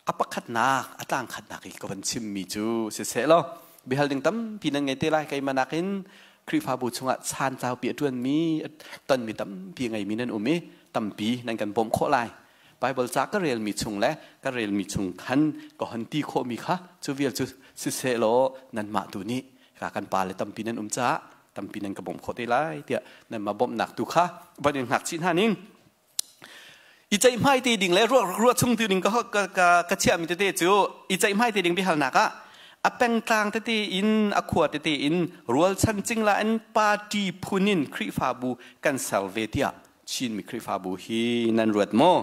A pakhatnak, a tlangkhatnak i ka van chimmi cu siseh law biahal ding tampi nan ngei te lai keimah nakin Khrihfabu chungah caan caupi a ṭuanmi, tonmi tampi a ngeimi nan um i tampi nan kan bawmh khawh lai. Bible ca ka relmi chung le ka relmi chung khan ka hon ti khawhmi kha cu vial cu siseh law nanmah tu nih ka kan pa le tampi nan um caah tampi nan ka bawmh khawh te lai tiah nanmah bawmhnak tu kha van in hngak chih hna ning. I ceihmai te ding le ruah chung ti ding ka ka chiahmi tete cu i ceihmai te ding biahalnak ah a pengtlang tete in a khua tete in rualchan cingla in party phun in Khrihfabu kan ser ve tiah Chinmi Khrihfabu hi nan ruat maw?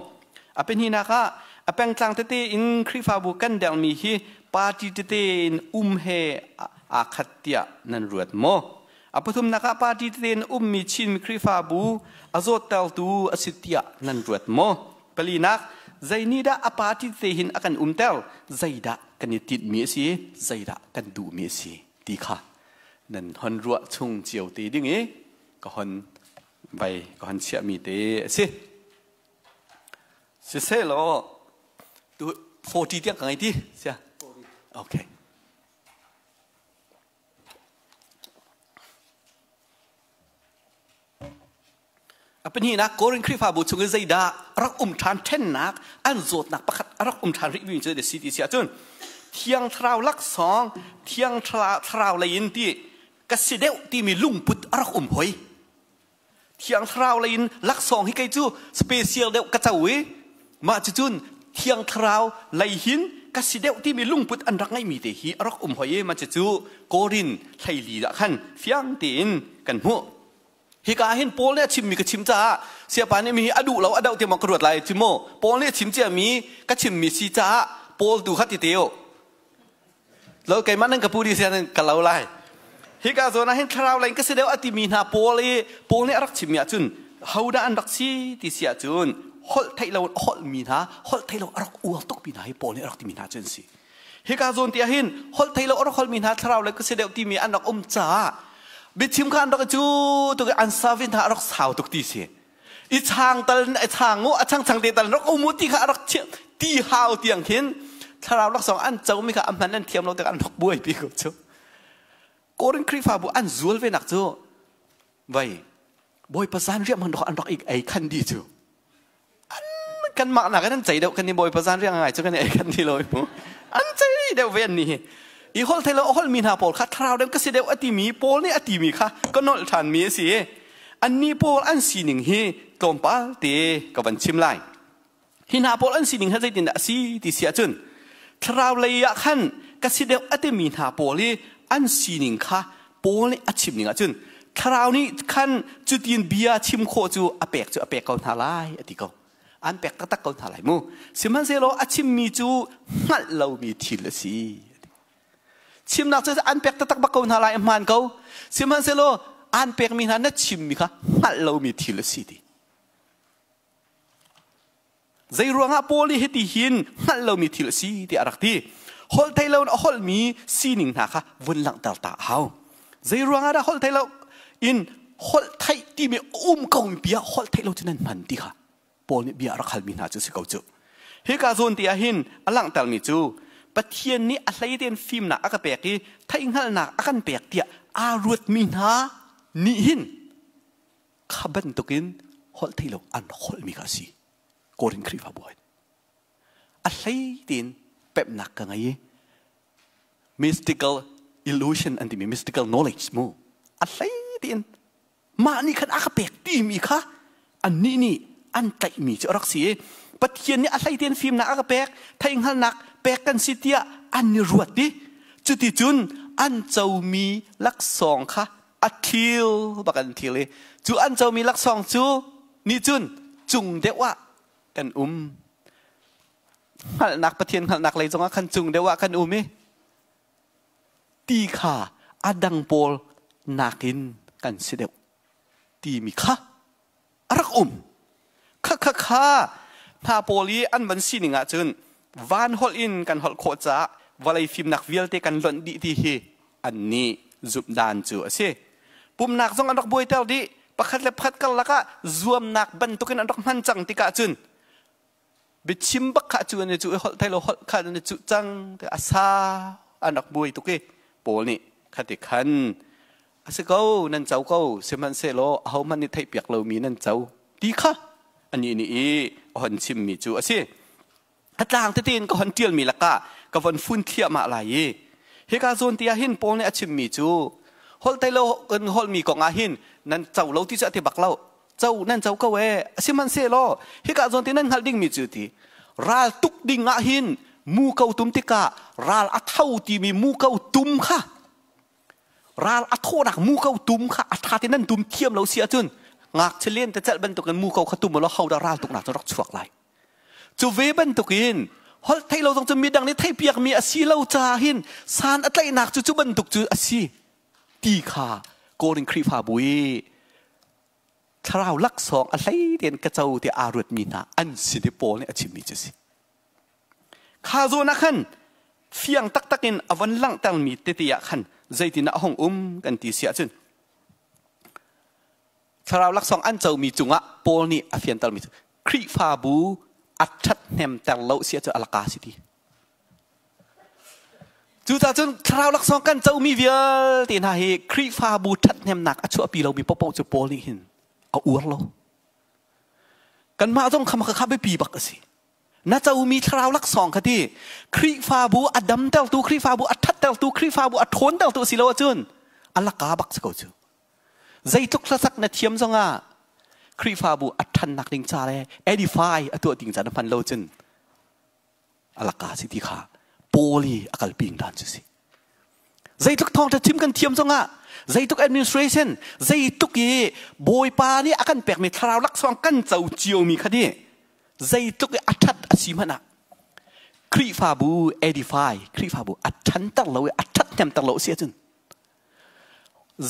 A pahnihnak ah a pengtlang tete in Khrihfabu kan dermi hi party tete in um he aa khat tiah nan ruat maw? A pathumnak ah party tete in ummi Chin Khrihfabu a zawttertu a si tiah nan ruat maw? Palinak, zei nih dah a party tete hin a kan umter? Zeidah kan i tinhmi a si? Zeidah kan duhmi a si? Ti kha nan hon ruah chung cio te ding i ka hon vai ka hon chiahmi te a si. Siselaw tu 40 tiang ka ngei ti sia. Okay. A pahnihnak Korin Khrihfabu chung i zeidah rak um ṭhan ṭhennak an zawtnak pakhat a rak um ṭhan rihmi cu si ti si ahcun Thiang Thlarau laksawng Thiang Thlarau lei in ti ka si deuh timi lungput a rak um hoi. Thiang Thlarau lei in laksawng hi kei cu special deuh ka co i mah cucun Thiang Thlarau lei hin ka si deuh timi lungput an rak ngeihmi te hi a rak um hoi i mah cucu Korin hleili ah khan fiang tein kan hmuh. Hika ah hin Paul nih a chimmi ka chim caah siapa nih mi hi a duh lo a doh tiah maw ka ruat lai ci maw Paul nih a chim ciami ka chimmi si caah Paul tu kha ti te u. Lo keimah nan ka pu di sian ka lo lai. Hika zawn ah hin thlarau lei in ka si deuh a timi hna Paul i Paul nih a rak chimmi ahcun hodah an rak si ti si ahcun holh theih lo holh mi hna holh theih lo a rak uar tuk mi hna hi Paul nih a rak timi hna cu an si. Hika zawn ti ahhin holh theih lo a rak holh mi hna thlarau lei ka si deuh timi an rak um caah biachim kha an rak cu tuk an service hna a rak sau tuk ti si. I chang tal i chang u a chang chang te tal rak um u ti kha a rak ti hau tiang khin thlarau laksawng an co mi kha a hman an thiam lo tik an rak buai pi ko cu. Korin Khrihfabu an zual ve nak cu vai Bawipa zan riah man an rak ei khan di cu an kan mah nak an cei deuh kan ni Bawipa zan riah ngai cu kan ei khan di lo mu an cei deuh ve an ni hi i hol thei lo hol mi hna pawl kha thlarau deuh ka si deuh a ti mi Paul nih a ti mi kha ka nolh ṭhan mi a si annih pawl an sining hi tlawmpal te ka van chim lai hi hna pawl an sining hi zeitindah a si ti si ahcun thlarau lei ah khan ka si deuh a timi hna pawl i an sining kha Paul nih a chim ning ahcun thlarau nih khan cutin bia chim khawh cu a pek cu a pek ko hna lai a ti ko an pek taktak ko hna lai mu sihmanhsehlaw a chimmi cu hngalh lomi thil a si Chimnak cu an pek taktak bak ko hna lai hmaan ko. Sihmanhsehlaw an pekmi hna na chimmi kha hngalh lomi thil a si ti. Zei ruangah Paul nih hiti hin hngalh lomi thil a si tiah a rak ti. Holh thei lo in a holhmi sining hna kha vun langhter ta a hau. Zei ruangah dah holh thei lo in holh theih timi um ko mi bia holh theih lo cu nan hman ti kha Paul nih bia a rak halmi hna cu si ko cu. Hika zawn te ah hin a langhtermi cu Pathian nih a hlei tein fimnak a ka pek i theihhngalhnak a kan pek tiah aa ruatmi hna nih hin kha bantukin holh thei lo an holhmi kha a si. Korin Khrihfabu ah a hlei tein pemhnak ka ngei i mystical illusion an timi mystical knowledge mu a hlei tein mah nih khan a ka pek timi kha annih nih an tlaihmi cu a rak si i Pathian nih a hlei tein fimnak a ka pek theihhngalhnak pek kan si tiah an i ruat i cuticun an comi laksawng kha a thil bak an thil i cu an comi laksawng cu nih cun cung deuh ah kan um hngalhnak Pathian hngalhnak lei zongah khan cung deuh ah kan um i ti kha a dang pawl nakin kan si deuh timi kha a rak um. Kha kha kha hna pawl i an van sining ahcun van holh in kan holh khawh caah vawlei fimnak vialte kan lonh dih ti hi annih zumhdan cu a si. Pumnak zong an rak buaiter dih. Pakhat le pakhat karlak ah zuamnak bantukin an rak hman cang tikah cun biachim bak kha cu an i cu i holh thei lo holh kha an i cuh cang ti a sa an rak buai tuk i Paul nih khati khan a si ko nan co ko sihmanhsehlaw ahohmanh nih theihpiak lomi nan co ti kha anih nih i a hon chimmi cu a si a tlang tete in ka hon ṭialmi lakah ka von fun thliahmah lai i hika zawn ti ah hin Paul nih a chimmi cu holh thei lo kan holhmi kong ah hin nan co lo ti cu a ti bak lo co nan co ko ee sihmanhsehlaw hika zawn ti nan hngalh dingmi cu ti ral tuk ding ah hin mu ko tum tikah ral a tho timi mu ko tum kha ral a thawhnak mu ko tum kha a tha te nan tum thiam lo si ahcun ngakchia len te celh bantukin mu ko kha tum law ho dah ral tuknak cu rak chuak lai cu ve bantukin holh theih lo zong cu midang nih theihpiakmi a si lo caah hin san a tlaihnak cu cu bantuk cu a si ti kha Korin Khrihfabu i thlarau laksawng a hlei tein ka co ti aa ruatmi hna an sin i Paul nih a chimmi cu a si. Kha zawn ah khan fiang taktak in a von langhtermi tete ah khan zeitindah a hung um kan ti si ahcun thlarau laksawng an comi cungah Paul nih a fiantermi cu Khrihfabu a ṭhathnemter lo si ahcun a laka si ti. Cucaah cun thlarau laksawng kan comi vialte hna hi Khrihfabu ṭhathnemnak a chuahpi lomi paohpaoh cu Paul nih hin a uar lo. Kanmah zong kha kha biapi bak a si. Na comi thlarau laksawng kha ti Khrihfabu a damtertu, Khrihfabu a ṭhattertu, Khrihfabu a ṭhawntertu a si lo ahcun a laka bak si ko cu. Zeitluk hlasak na thiam zongah Khrihfabu a ṭhannak ding ca le edify a tuah ding ca na hman lo cun a laka si ti kha Paul i a kalpi dan cu si. Zeitluk thawngṭha chim kan thiam zongah zeitluk administration zeitluk i Bawipa nih a kan pekmi thlarau laksawng kan co ciomi kha di zeitluk i a ṭhat a si hmanh ah Khrihfabu edify Khrihfabu a ṭhanter lo i a ṭhathnemter lo a si ahcun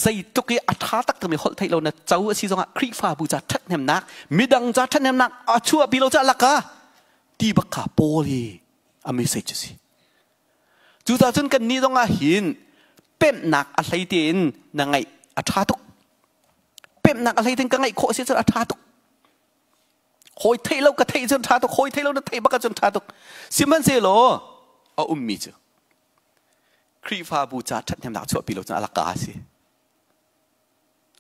zeitluk i a ṭha taktakmi holh theih lo na co a si zongah Khrihfabu ca ṭhathnemnak midang ca ṭhathnemnak a chuahpi lo ca laka ti bak kha Paul hi a message a si. Cucaah cun kan nih zongah hin pemhnak a hlei tein na ngaih a ṭha tuk. Pemhnak a hlei tein ka ngaih khawh si cun a ṭha tuk. Hawi theih lo ka theih cun ṭha tuk, hawi theih lo na theih bak ahcun ṭha tuk. Sihmanhsehlaw a ummi cu Khrihfabu ca ṭhathnemnak chuahpi lo cun a laka a si.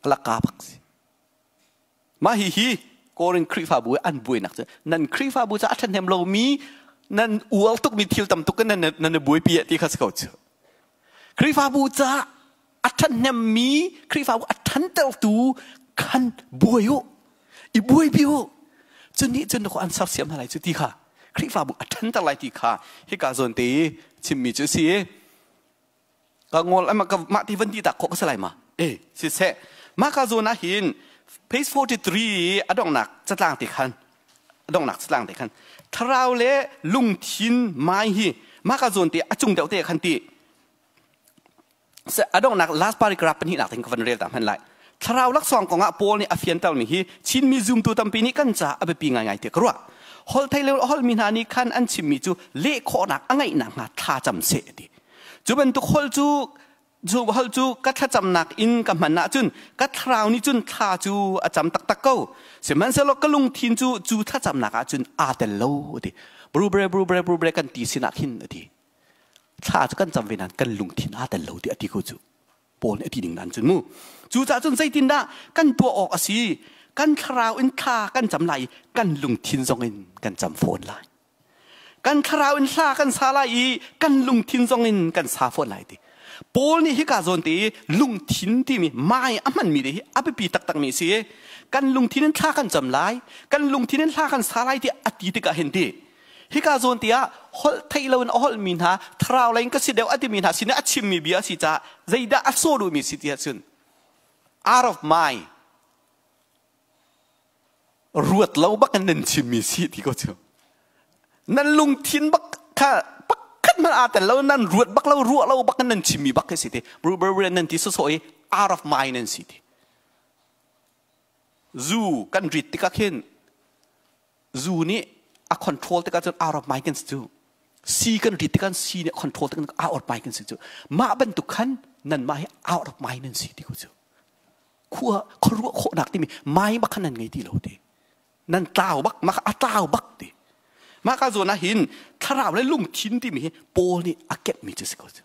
A laka bak si. Mah hihi Korin Khrihfabu i an buainak cu nan Khrihfabu ca a ṭhahnem lomi nan uar tukmi thil tam tuk in nan nan i buaipi ti kha si ko cu. Khrihfabu ca a ṭhahnemmi Khrihfabu a ṭhantertu khan buai u i buaipi u cu nih cun an sersiam hna lai cu ti kha Khrihfabu a ṭhanter lai ti kha hika zawn te i chimmi cu a si i ka ngol ama ka mah ti van ti tak khawh ka si lai ma e siseh mah ka zawn ah hin page 43 a donghnak catlang te khan a donghnak catlang te khan thlarau le lungthin mai hi mah ka zawn te a cung deuh te khan ti a donghnak last paragraph pahnihnak te ka van rel ta hman lai thlarau laksawng kongah Paul nih a fiantermi hi Chinmi zumtu tampi nih kan ca a biapi ngaingai tiah ka ruah hol thei le holmi hna nih khan an chimmi cu leh khawhnak a ngeih nakhnga thla cam seh ti Cu bantuk holh cu cu holh cu ka thlacamnak in ka hman ahcun ka thlarau nih cun thla cu a cam taktak ko. Sihmanhsehlaw ka lungthin cu cu thlacamnak ah cun aa tel lo a ti. Brubre brubre brubre kan ti sinah khin a ti. Thla cu kan cam ve nain kan lungthin aa tel lo ti a ti ko cu. Paul nih a ti ning nan cun mu. Cucaah cun zeitindah kan tuah awk a si? Kan thlarau in thla kan cam lai i kan lungthin zong in kan cam fawn lai. Kan thlarau in hla kan sa lai i kan lungthin zong in kan sa fawn lai ti. Paul nih hika zawn te i lungthin timi mai a hmanmi te hi a biapi taktakmi a si i kan lungthin in thla kan cam lai, kan lungthin in hla kan sa lai ti a ti tikah hin ti hika zawn te ah holh theih loin a holhmi hna thlarau lei in ka si deuh a timi hna sin a chimmi bia a si caah zeidah a sawh duhmi si ti ahcun out of mind Ruat lo bak in nan chimmi si ti ko cu. Nan lungthin bak kha pakhat hmanh aa tel lo nan ruat bak lo ruah lo bak in nan chimmi bak khi si ti. Brubber nan ti sawsawh i out of mind nan si ti. Zu kan rit tikah khin zu nih a control tikah cun out of mind kan si cu. Si kan rit tikah si nih a control tikah out of mind kan si cu. Mah bantuk khan nanmah hi out of mind nan si ti ko cu. Khua khuaruah khawhnak timi mai bak khan nan ngei ti lo ti. Nan tlau bak mah a tlau bak ti. Mah ka zawn ah hin thlarau le lungthin timi hi Paul nih a kemhmi cu si ko cu.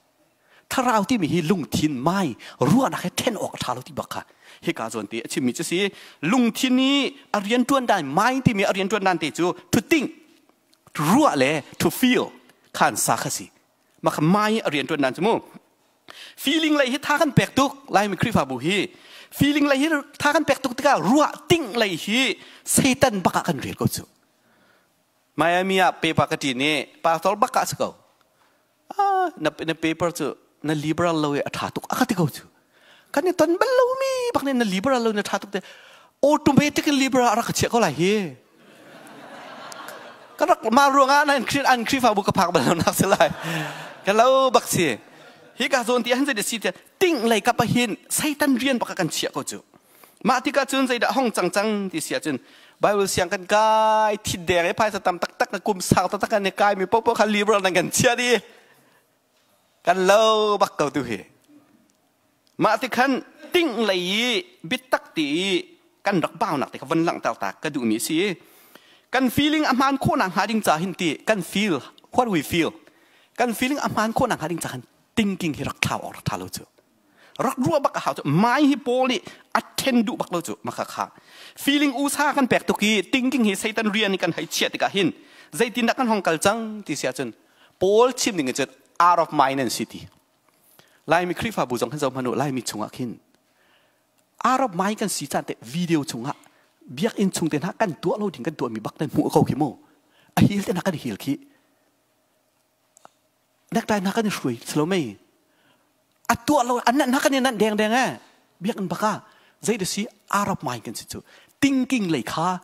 Thlarau timi hi lungthin mai ruahnak he then awk a ṭha lo ti bak kha hika zawn te a chimmi cu si. Lungthin i a rianṭuan dan mai timi a rianṭuan dan te cu to think ruah le to feel khan sa kha si. Mah kha mai a rianṭuan dan cu mu. Feeling lei hi tha kan pek tuk Laimi Khrihfabu hi feeling lei hi tha kan pek tuk tikah ruah ting lei hi Satan bak ah kan rel ko cu. Miami ah paper ka ṭin i pastor bak ah si ko. Ah, na, na paper cu na liberal lo i a ṭha tuk a ka ti ko cu. Kan i ton bal lomi bak nih na liberal lo na ṭha tuk te automatic in liberal a rak ka chiah ko lai hi. Ka rak ma ruangah an Khrihfabu ka phak bal lo nak si lai. Ka lo bak si. Hi ka zawn ti han zei si ti ting lei kap hin Satan rian baka kan chia ko chu. Mah tikah cun zeidah hong cang cang ti si ahcun Bible siang kan kai thit deng i phaisa tam taktak na kum sang taktak kan i kai mi popo kha liberal nan kan chia di kan lo bak ko tu hi. Mah ti khan ting lei i bitak ti i kan rak baunak ti kha von langhter ta ka duhmi si. Kan feeling a hmaan khawhnak hnga ding ca hin ti kan feel, what we feel, kan feeling a hmaan khawhnak hnga ding ca khan thinking hi rak thlau awk rak tha lo cu. Rak ruah bak a hau cu. Mai hi Paul nih a then duh bak lo cu. Maka kha feeling usa kan pek tuk i thinking hi Satan rian i kan hei chiah tikah hin zeitindah kan hong kal cang ti si ahcun Paul chim ning in cun out of mind an si ti. Laimi Khrihfabu zong khan zoh hmanh u, Laimi chungah khin out of mind kan si caan te video chungah biakinn chung te hna kan tuah lo ding kan tuahmi bak nan hmuh ko khi mu. A hil te hna kan hil khi. Necktie hna kan i hruai silo mei. A tuah lo an na kan i nan deng deng e. Biakinn baka zei da si out of mind kan si cu. Thinking lei kha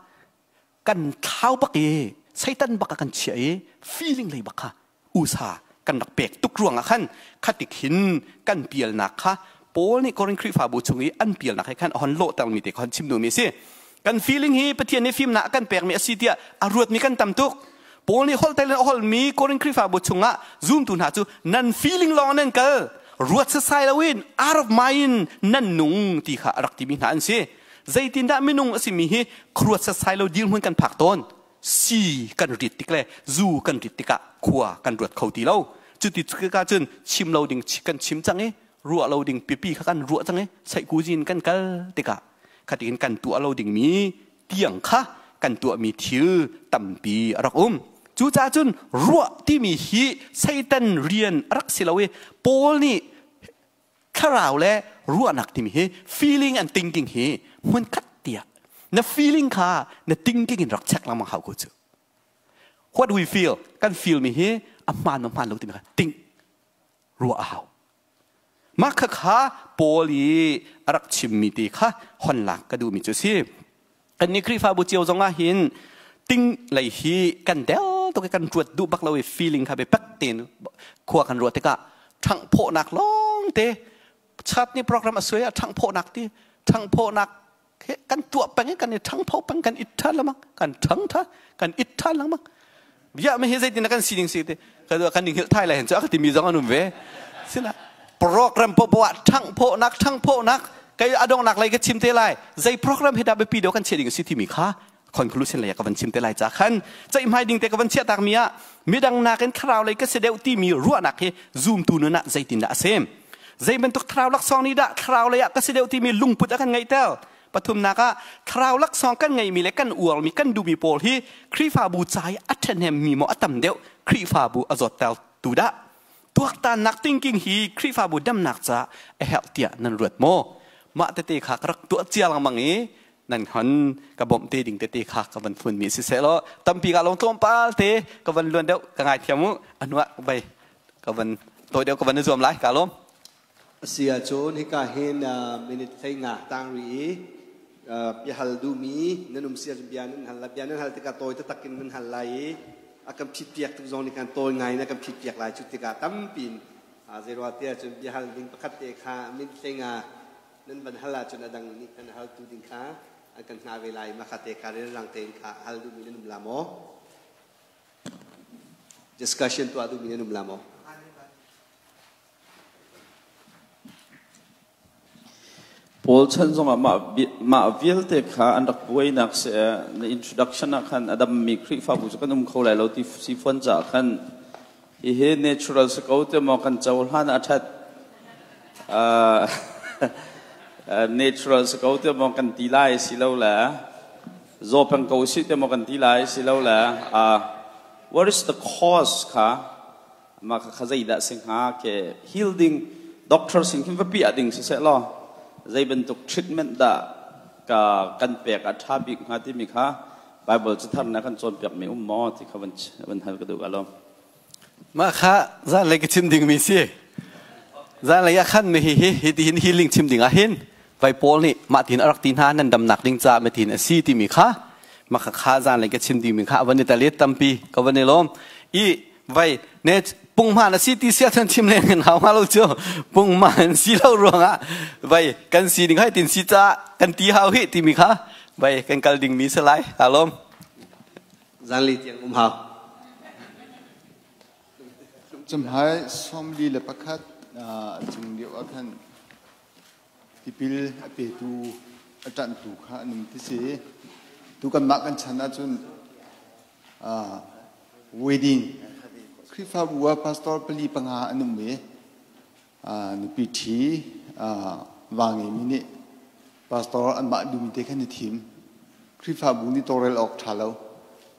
kan thlau bak i Satan bak kan chia i feeling lei bak kha usa kan rak pek tuk ruangah khan khatik hin kan pialnak kha Paul nih Korin Khrihfabu chung i an pialnak he khan a hon lawhtermi te kha hon chim duhmi a si. Kan feeling hi Pathian nih fimnak a kan pekmi a si tiah a ruatmi kan tam tuk. Paul nih holh in a holmi Korin Khrihfabu chungah zumtu hna cu nan feeling lawng nan kal, ruat sasai loin out of mind nan nung ti kha a rak timi hna an si. Zeitindah minung a simi hi khuaruat sasai lo dirhmun kan phak tawn? Si kan rit tik le zu kan rit tikah khua kan ruat kho ti lo. Cuti tikah cun chim lo ding kan chim cang i ruah lo ding pipi kha kan ruah cang i saihkuzin kan kal tikah khatiin kan tuah lo dingmi tiang kha kan tuahmi thil tampi a rak um. Cucaah cun ruah timi hi Satan rian a rak si lo i Paul nih thlarau le ruahnak timi hi feeling and thinking hi hmunkhat tiah na feeling kha na thinking in rak check lengmang hau ko cu. What we feel, kan feel mi hi a hmaan ma hmaan lo timi kha think, ruah a hau. Mah kha kha Paul i a rak chimmi ti kha hon lak ka duhmi cu si. Kan ni Khrihfabu cio zong ah hin ting lei hi kan del tuk i kan ruat duh bak lo i feeling kha biatak tein khua kan ruah tikah ṭhanghphawhnak lawng te chat ni program a suai ah ṭhanghphawhnak ti ṭhanghphawhnak kan tuah peng i kan i ṭhangpho peng, kan it ṭhan lengmang, kan ṭhang ṭhan, kan it ṭhan lengmang. Bia mi hi zeitin kan sining si ti kan ning hilh thai lai hen cu a ka timi zong an um ve. Sila program popo ah ṭhanghphawhnak ṭhanghphawhnak kei adongnak lei ka chim te lai. Zei program hi dah biapi deuh kan chiah ding si timi kha conclusion lei ah ka van chim te lai ca khan ceihmai ding te ka van chiah tak mi ah midang nakin thlarau lei ka si deuh timi ruahnak hi zumtu nun ah zeitindah a sem? Zei bantuk thlarau laksawng nih dah thlarau lei ah ka si deuh timi lungput a kan ngeihter? Pathumnak ah thlarau laksawng kan ngeihmi le kan uarmi kan duhmi pawl hi Khrihfabu ca i a ṭhahnemmi maw a tam deuh, Khrihfabu a zawtter tu dah? Tuaktannak thinking hi Khrihfabu damnak ca a herh tiah nan ruat maw? Mah tete kha ka rak tuah cia lengmang i nan hon ka bawmh te ding tete kha ka van funmi si seh law tampi ka lawng tlawmpal te ka van luan deuh, ka ngaithiam u. A hnuah vai ka van tawi deuh ka van i zuam lai. Ka lawm. Asi ahcun hika hin minute 15 tang rih i biahal duhmi nan um si ahcun bia nan hal lai. Bia nan hal tikah tawi taktak in nan hal lai i a kan phitpiak tuk zong nih kan tawi ngai in a kan phitpiak lai. Cu tikah tampi in zeiruah ti ahcun biahal ding pakhat te kha minute 15 nan van hal ahcun a dang nih kan haltu ding kha an kan hngah ve lai. Mah kha te kha rianrang tein kha hal duhmi nan um la maw? Discussion tuah duhmi nan um la maw? Paul chan zongah mah vialte kha an rak buainak si. Na introduction ah khan a dammi Khrihfabu cu kan um kho lai lo ti si fawn caah khan hihi natural si ko te maw kan cohlan a ṭhat, natural si ko te maw kan ti lai si lo le zaw peng ko si te maw kan ti lai si lo le, what is the cause kha, mah kha zeidah si hnga ke heal ding doctor sin khin va piah ding siseh law zei bantuk treatment dah ka kan pek a ṭha bik hnga timi kha Bible cathar na kan cawnpiak mi um maw ti kha van van hal ka duh alom. Mah kha zan lei ka chim ding mi si. Zan lei ah khan mi hi hi hi ti hin healing chim ding ah hin vai Paul nih mah tin a rak ti hna, nan damnak ding ca ma tin a si timi kha mah kha kha zan lei ka chim ding mi kha van i talet tampi ka van i lawm i vai ne. Punghman a si ti sia cun chim len kan hau hnga lo cu. Punghman si lo ruangah vai kan sining hai tin si ca kan ti hau hi timi kha vai kan kal ding mi si lai. Alom. Zanli tiang um hau. Cumhai 41 cung lio ah khan tipil a petu a ṭanhtu kha an um ti si. Tu kanmah kan chan ahcun wedding Khrihfabu ah pastor pali panga an um i nupi ṭhi va ngeimi nih pastor anmah duhmi te khan i thim. Khrihfabu nih tawlrel awk ṭha lo.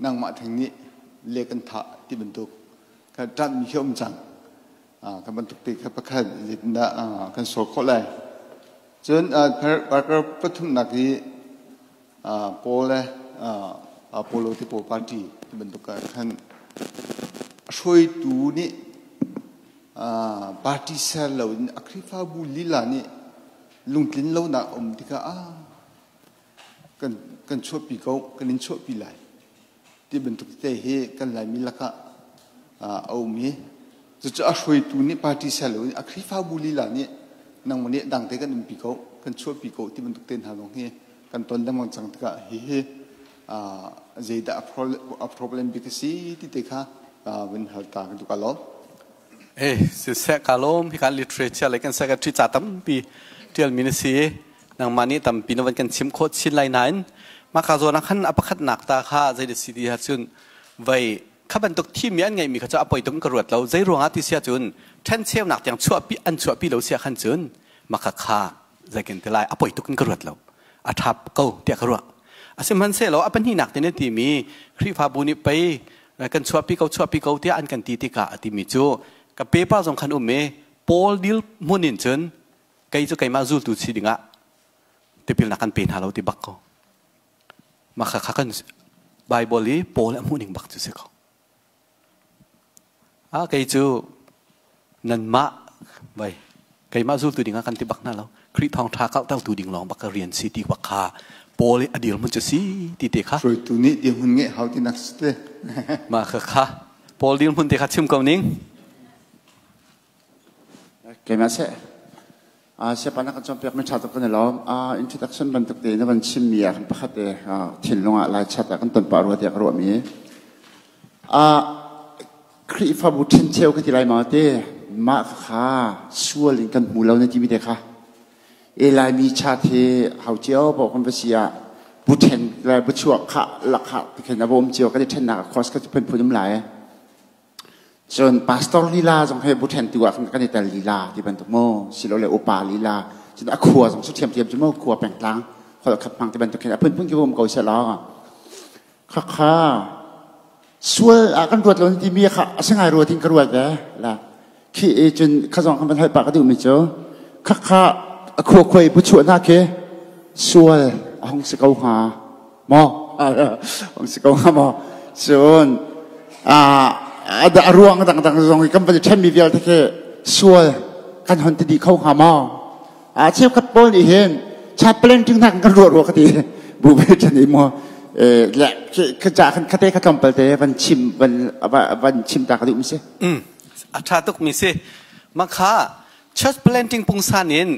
Nangmah theng nih le kan thah ti bantuk kha ṭanhmi khi a um cang. Kan bantuk te kha pakhat zeitindah kan sol khawh lai. Cun paragraph pathumnak i Paul le Apollo ti pawl party ti bantuk ah khan hruaitu nih party ser loin a Khrihfabu lila nih lungtlin lonak a um tikah ah kan kan chuahpi ko kan in chuahpi lai ti bantuk te hi kan Laimi lakah a um i cucu a hruaitu nih party ser loin a Khrihfabu lila nih nangmah nih dangte kan umpi ko kan chuahpi ko ti bantuk te hna zong hi kan ton lengmang cang tikah hihi zeidah a problem bik a si ti te kha vun hal ta ka duh ka lawm. Eh, siseh ka lawm hi kan literature le kan secretary ca tampi tial mi na si nangmah nih tampi na van kan chim khawh chin lai nain mah ka zawn ah khan a pakhatnak ta kha zei da si ti ha cun vai kha bantuk thimi an ngeihmi kha cu a poi tuk ka ruat lo zei ruangah ti sia cun ṭhencheunak tiang chuahpi an chuahpi lo sia khan cun maka kha zeikin ti lai a poi tuk in ka ruat lo a ṭhap ko tiah ka ruah asihmanhsehlaw a pahnihnak te na timi Khrihfabu nih pei kan chuahpi ko chuahpi ko tiah an kan ti tikah a timi cu ka paper zong khan um i Paul dil hmun in cun kei cu keimah zultu si dingah tipilnak kan pe hna lo ti bak ko mah kha kha kan Bible i Paul a hmuhning bak cu si ko a kei cu nanmah vai keimah zultu dingah kan ti bak hna lo Khrih thawngṭha kauhtertu ding lawng bak ka rian si ti bak kha Paul i a dirhmun cu si ti te kha hruaitu nih dirhmun ngeih hau ti nak si te mah kha kha Paul dirhmun te kha chim ko ning Keimah seh siapa na kan cawnpiak mi ṭha tuk kan i lawm. Introduction bantuk te na van chimmi ah khan pakhat te thinlung ah lai chat ah kan ton pah rua tiah ka ruahmi. Khrihfabu ṭhencheu ka ti lai ma te mah kha sual in kan hmu lo na timi te kha. E Laimi chat hi hau cio paoh kan va si ah bu ṭhen le bu chuak kha lakha ti khin a va um cio kan i ṭhennak a course kha phunphun um lai. Cun pastor lila zong he bu ṭhentu ah kan i tel lila ti bantuk maw silole upa lila cun a khua zong su ṭhiamṭhiam cu maw khua pengtlang holh khat hmang ti bantuk khin a phunphun khi um ko seh law khakha sual ah kan ruat lo timi kha a si ngai ruat in ka ruat ve la khi cun kha zong kan van hal pah ka duhmi cu khakha a khua khuai bu chuah na khi sual a hung si ko hnga maw hung si ko hnga maw cun a ruang dangdang zong i kan van i ṭhenmi vialte khi sual kan hon ti dih kho hnga maw a cheukhat pawl nih hin chaplain ṭing hna kan ruah rua ka ti bu ve ṭhen i maw le ka ca khan khate kha tlawmpal te van chim van van chim ta ka duh mi si a ṭha tuk mi si makha church planting pungsan in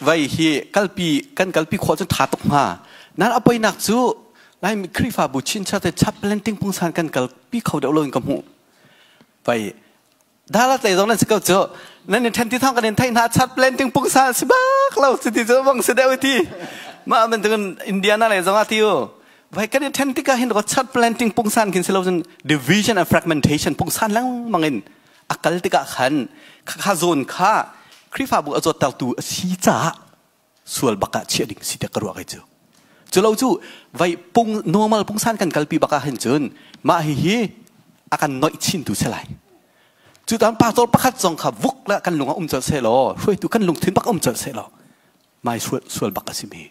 vai hi kalpi kan kalpi khawh cun ṭha tuk hnga nan a poinak cu Lai Khrihfabu chinchar te church planting pungsan kan kalpi kho deuh lo in ka hmuh vai Dalat lei zong nan si ko cu nan in ṭhen ti thawng kan in theih hna church planting pungsan si bak lo si ti cu bang si deuh ti mah bantukin Indiana lei zong ah ti u vai kan in ṭhen tikah hin church planting pungsan khin si lo cun division and fragmentation pungsan lengmang in a kal tikah khan kha zawn kha Khrihfabu a zawttertu a si caah sual bak ah chiah ding si tiah ka ruah kai cu cu lo cu vai pung normal pungsan kan kalpi bak ah hin cun mah hihi a kan noih chin tu si lai cu tan pastor pakhat zong kha vuk la kan lung ah um colh seh law hruaitu kan lungthin bak um colh seh law mai sual sual bak a si mi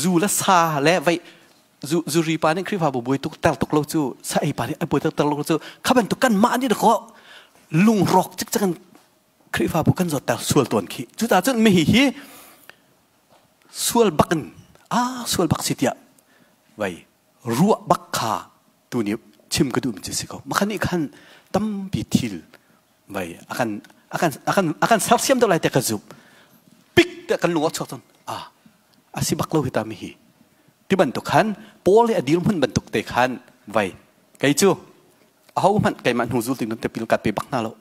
zu le sa le vai zu zuri pa nih Khrihfabu buai tuk ter tuk lo cu sa ei pa nih ai buai ter lo cu kha bantuk kan mah nih ko lungrawk cik cik Khrihfabu kan zawtter sual tawn khi cucaah cun mihi hi sual bak in a sual bak si tiah vai ruah bak kha tu ni Chim ka duhmi cu si ko. Makhan nih khan tampi thil vai akan akan akan akan sersiam deuh lai te ka zumh. Pik te kan lung a chuak cun ah a si bak lo hi ta mi hi. Ti bantuk khan Paul i a dirhmun bantuk te khan vai kei cu aho hmanh keimah hnu zul ding tipil ka pe bak hna lo.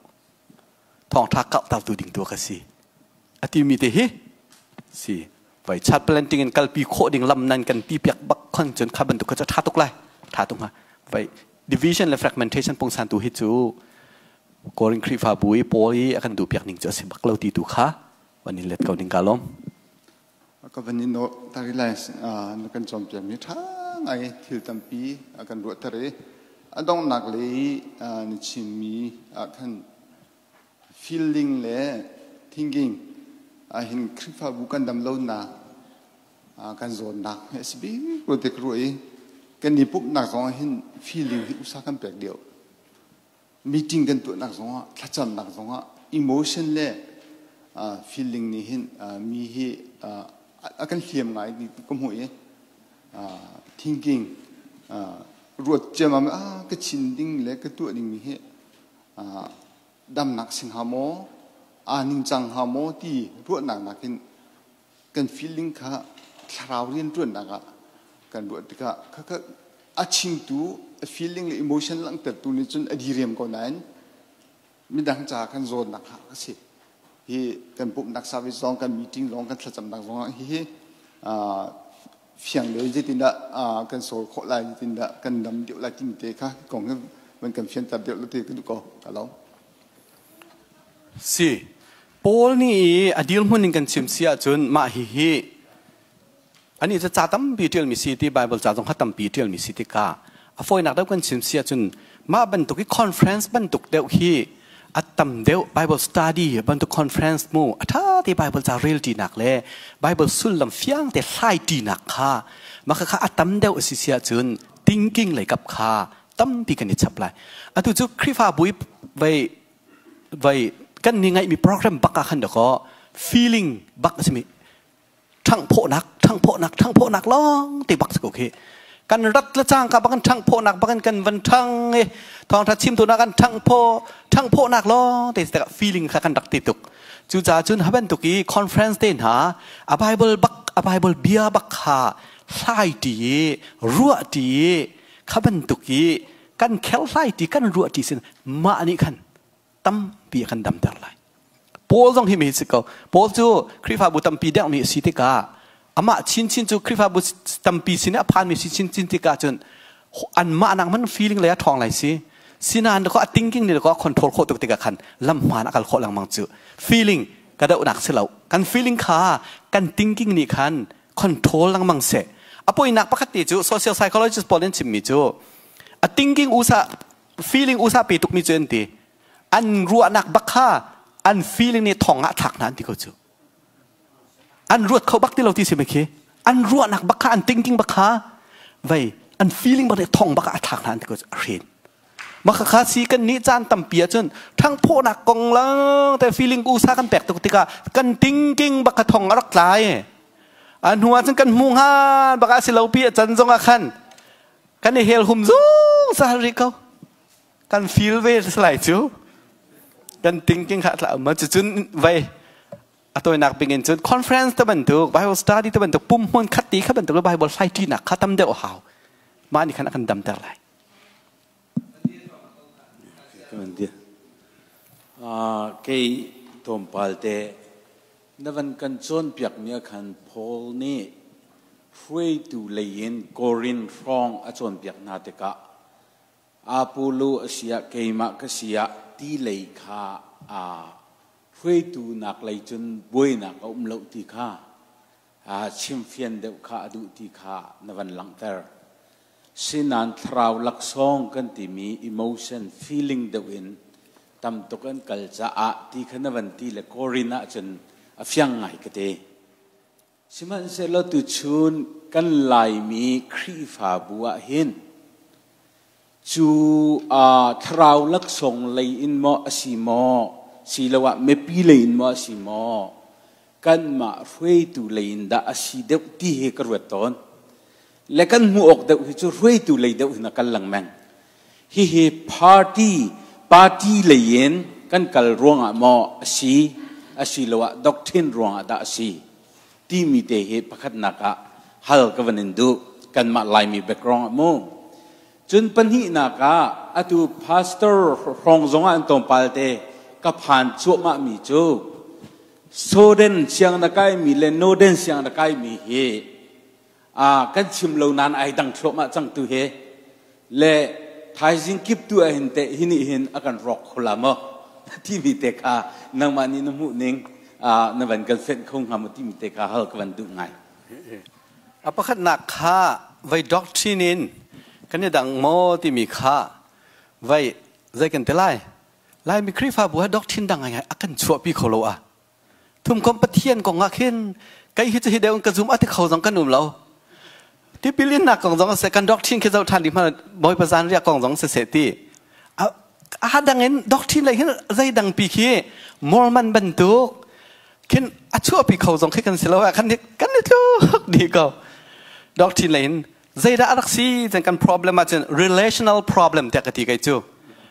Thawngtha kauhtertu ding tu ka si. A timi te hi si vai chat planting in kalpi khawh ding lam nan kan ti piak bak khon cun kha bantuk kha cu tha tuk lai tha tuk hnga vai division le fragmentation pungsan tu hi cu Korin Khrihfabu i Paul i a kan duh piak ning cu a si bak lo ti tu kha van in let ko ding ka lawm. Ka van in tari lai na kan cawnpiakmi ṭha ngai thil tampi a kan ruahter i a donghnak lei na chimmi ah khan feeling le thinking ahhin Khrihfabu kan dam lonak kan zawnnak hi a si bik rua te ka ruah i kan i pumhnak zong ah hin feeling hi usa kan pek deuh. Meeting kan tuahnak zongah thlacamnak zongah emotion le feeling nih hin mi hi a kan hliam ngai ka hmuh i thinking ruat ciammam ah ka chin ding le ka tuah ding mi hi damnak sing hnga maw aa ningcang hnga maw ti ruahnak nakin kan feeling kha thlarau rianṭuannak ah kan ruah tikah khakha a chimtu a feeling le emotion langhtertu nih cun a diriam ko nain midang ca kan zawnnak kha a si. Hi kan pumhnak service zong, kan meeting zong, kan thlacamnak zong ah hihi fiang le zeitindah kan solve khawh lai, zeitindah kan dam deuh lai timi te kha kong hi van kan fianter deuh te ka duh ko. Ka lawm. Si. Paul nih a dirhmun in kan chim si ahcun mah hihi anih cu ca tampi ṭialmi si ti Bible ca zong kha tampi ṭialmi si tikah a fawinak deuh kan chim si ahcun mah bantuk i conference bantuk deuh hi a tam deuh Bible study bantuk conference mu a ṭha te Bible ca rel ṭinak le Bible sullam fiang te hlai ṭinak kha mah kha a tam deuh a si si ahcun thinking lei kap kha tampi kan i chap lai. Atu cu Khrihfabu i vei vai kan ni ngaihmi program bak ah khan dakaw feeling bak a simi ṭhanghphawhnak ṭhanghphawhnak ṭhanghphawhnak lawng te bak si ko khi. Kan rat le cangka bak kan ṭhanghphawhnak bak in kan van ṭhang i thawngṭha chimtu nak kan ṭhanghphaw ṭhanghphawhnak lawng te feeling kha kan rak ti tuk. Cucaah cun ha bantuk i conference te hna a Bible bak a Bible bia bak kha hlai ṭi i ruah ṭi i kha bantuk i kan kherhlai ti kan ruah ti sin mah nih khan tampi a kan damter lai. Paul zong hi mi si ko. Paul cu Khrihfabu tampi deuh mi a si tikah amah chinchin cu Khrihfabu tampi sin a phanmi si chinchin tikah cun anmah nak man feeling lei a ṭhawng lai si. Sinain ko a thinking nih ko a control khawh tuk tikah khan lam hmaan a kal khawh lengmang cu. Feeling ka dohnak si lo. Kan feeling kha kan thinking nih khan control lengmang seh. A poinak pakhat te cu social psychologist pawl an chimmi cu a thinking usa feeling usa pe tukmi cu an ti. An ruahnak bak kha an feeling nih thong ah thlak hna an ti ko cu. An ruat kho bak ti lo ti si khi. An ruahnak bak kha, an thinking bak kha vei an feeling bak nih thong bak ah a thlak hna an ti ko cu. A hren. Maka kha si kan nih caan tampi ahcun ṭhangphawhnak kong lang te feeling usa kan pek tuk tikah kan thinking bak kha thong a rak tlai. A hnu ahcun kan hmu hnga bak ah si lo pi a can zong ah khan kan i hel hum zungzal rih ko. Kan feel ve lai cu. Kan thinking kha tla ma cucun vei a tawinak bing in cun conference te bantuk, Bible study te bantuk, pum hmun khat ti kha bantuk Bible hlai ṭinak kha tam deuh a hau. Mah nih khan a kan damter lai. Kei tlawmpal te na van kan cawnpiakmi ah khan Paul nih hruaitu lei in Korin hrawng a cawnpiak hna tikah Apollo a si ah keimah ka si ah ti lei kha hruaitu nak lei cun buainak a um lo ti kha chimfian deuh kha a duh ti kha na van langhter. Sinain thlarau laksawng kan timi emotion, feeling deuh in tam tuk an kal caah ti kha na van ti le Korin ahcun a fiang ngai ka ti. Sihmanhsehlaw tuchun kan Laimi Khrihfabu ah hin cu thlarau laksawng lei in maw a si maw, siloah mipi lei in maw a si maw, kanmah hruaitu lei in dah a si deuh ti hi ka ruat tawn. Le kan hmuh awk deuh hi cu hruaitu lei deuh hin a kal lengmang. Hihi party party lei in kan kal ruangah maw a si asiloah doctrine ruangah dah a si timi te hi pakhatnak ah hal ka van in duh, kanmah Laimi background ah mu. Cun pahnihnak ah atu pastor hrawng zongah an tlawmpal te ka phan cuahmah mi cu Soden siang na kaimi le Noden siang na kaimi hi kan chim lo nain ai dang thluahmah cang tu hi le thaizing kip tu ah hin te hi nih hin a kan rawk kho la maw timi te kha nangmah nih na hmuh ning na van kan fenh kho hnga maw timi te kha hal ka van duh ngai. A pakhatnak kha vai doctrine in kan i dang maw timi kha vai zei kan ti lai? Laimi Khrihfabu ha doctrine dang ngai a kan chuahpi kho lo a. Thumkom Pathian kong ah khin kei hi cu hi deuh ka zum a ti kho zong kan um lo. Tipil innak kong zong se kan doctrine khi zoh ṭhan dih hmanh Bawipa zan riak kong zong si seh ti. A dang in doctrine lei hin zei dang pi khi Mormon bantuk khin a chuahpi kho zong khi kan si lo kan kan i tluk dih ko. Doctrine lei in zeidah a rak si cun kan problem ahcun relational problem tiah ka ti kei cu.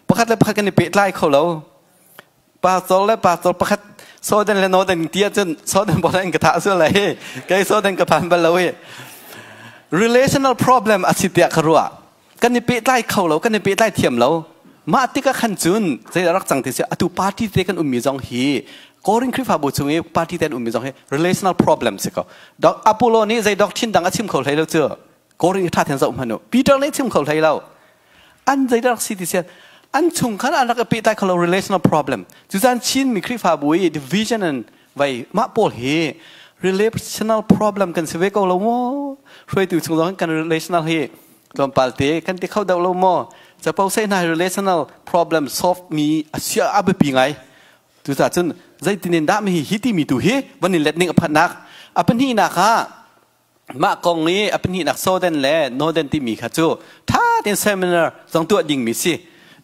Pakhat le pakhat kan i pehtlai kho lo. Pastor le pastor pakhat soden le noden ti ahcun soden bola in ka thah sual lai kei soden ka phan bal lo i relational problem a si tiah ka ruah. Kan i pehtlai kho lo, kan i pehtlai thiam lo. Mah tikah khan cun zei rak cang ti si, atu party te kan ummi zong hi, Korin Khrihfabu chung i party te an ummi zong hi relational problem si ko. Dok Apollo nih zei doctrine dang a chim kho hlei lo cu. Korin tha then zoh hmanh u. Peter nih chim kho hlei lo. An zei rak si ti si, an chung khan an rak i pehtlai kho lo, relational problem. Cucan Chin mi Khrihfabu i division and vai mah pawl hi relational problem kan si ve ko lo maw? Hruaitu chung zong kan relational hi tlawmpal te kan ti kho deuh lo maw? Capo sei hna relational problem solve mi a sia a biapi ngai. Cucaah cun zeitin in dah mi hi timi tu hi van in let ning a phatnak a pahnihnak ah mah kong i a pahnihnak Southern le Northern timi kha cu tha tein seminar zong tuah ding mi si.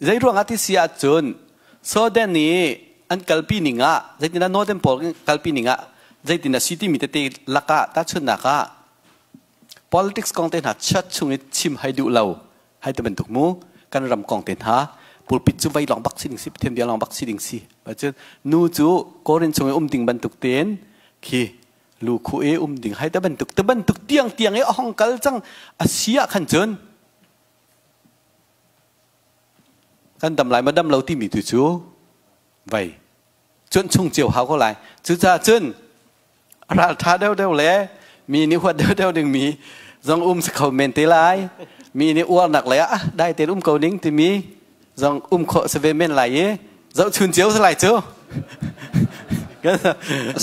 Zei ruangah ti si ahcun Southern i an kalpi ning ah zeitindah Northern pawl kalpi ning ah zeitindah si timi tete lakah, tahchunhnak ah politics kong te hna church chung i chim hai duh lo hai ti bantuk mu, kan ram kong te hna, pulpit cu vei lawng bak si ding si, Pathian bia lawng bak si ding si. Cun nu cu Korin chung i um ding bantuk tein khi lu khu i um ding hai te bantuk tiang tiang i a hong kal cang a si ah khan cun kan dam lai ma dam lo timi tu cu vai cuan chung cio hau ko lai. Cucaah cun ral tha deuh deuh le mi nih huat deuh deuh ding mi zong um si kho men te lai, mi nih uarnak le ah dai tein um ko ning timi zong um khawh si ve men lai i zohchun cio si lai cu.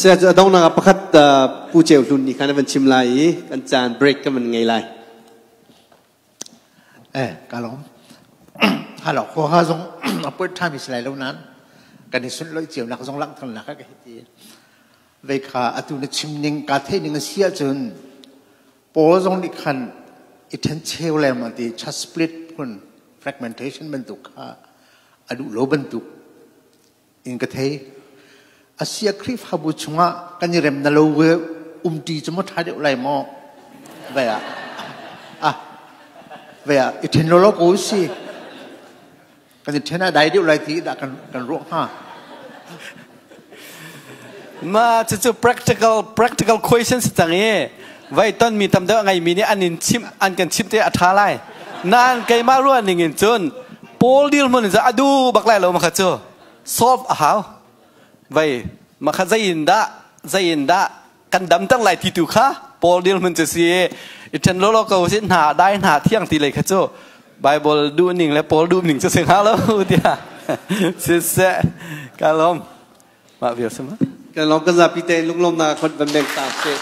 Sia cu adongnak ah pakhat Pu Ceu Hlun nih khan a van chim lai i kan caan break kan van ngei lai. Eh, ka lawm. Halo, ko ha zong a put time is lai lo nan. Kan i sun loi cio nak zong lang thang nak ka hi ti. Vei kha atu na chim ning ka thei ning a si ahcun Paul zong nih khan i ṭhen cheu lengmang ti church split phun fragmentation bantuk kha a duh lo bantuk in ka thei. Asia Khrihfabu chungah kan i rem na lo we umṭi cu maw ṭha deuh lai maw? Vai ah ah vai ah i ṭhen lo ko si. Kan i ṭhen ah dai deuh lai ti dah kan kan ruah hnga. Ma cucu practical question si cang i vai ton mi tam deuh ngai mi nih an in chim an kan chim te a tha lai. Nain keimah ruah ning in cun Paul dirhmun in a du bak lai lo ma kha cu solve a hau. Vai ma kha zei in dah zei in dah kan damter lai ti tu kha Paul dirhmun cu si i ṭhen lawlaw ko si hna dai hna thiang ti lei kha cu Bible duh ning le Paul duh ning cu si hnga lo tiah siseh ka lawm mah vial si ma Kan lawm, kan zapi te lunglawmnak khot van beng ta sih.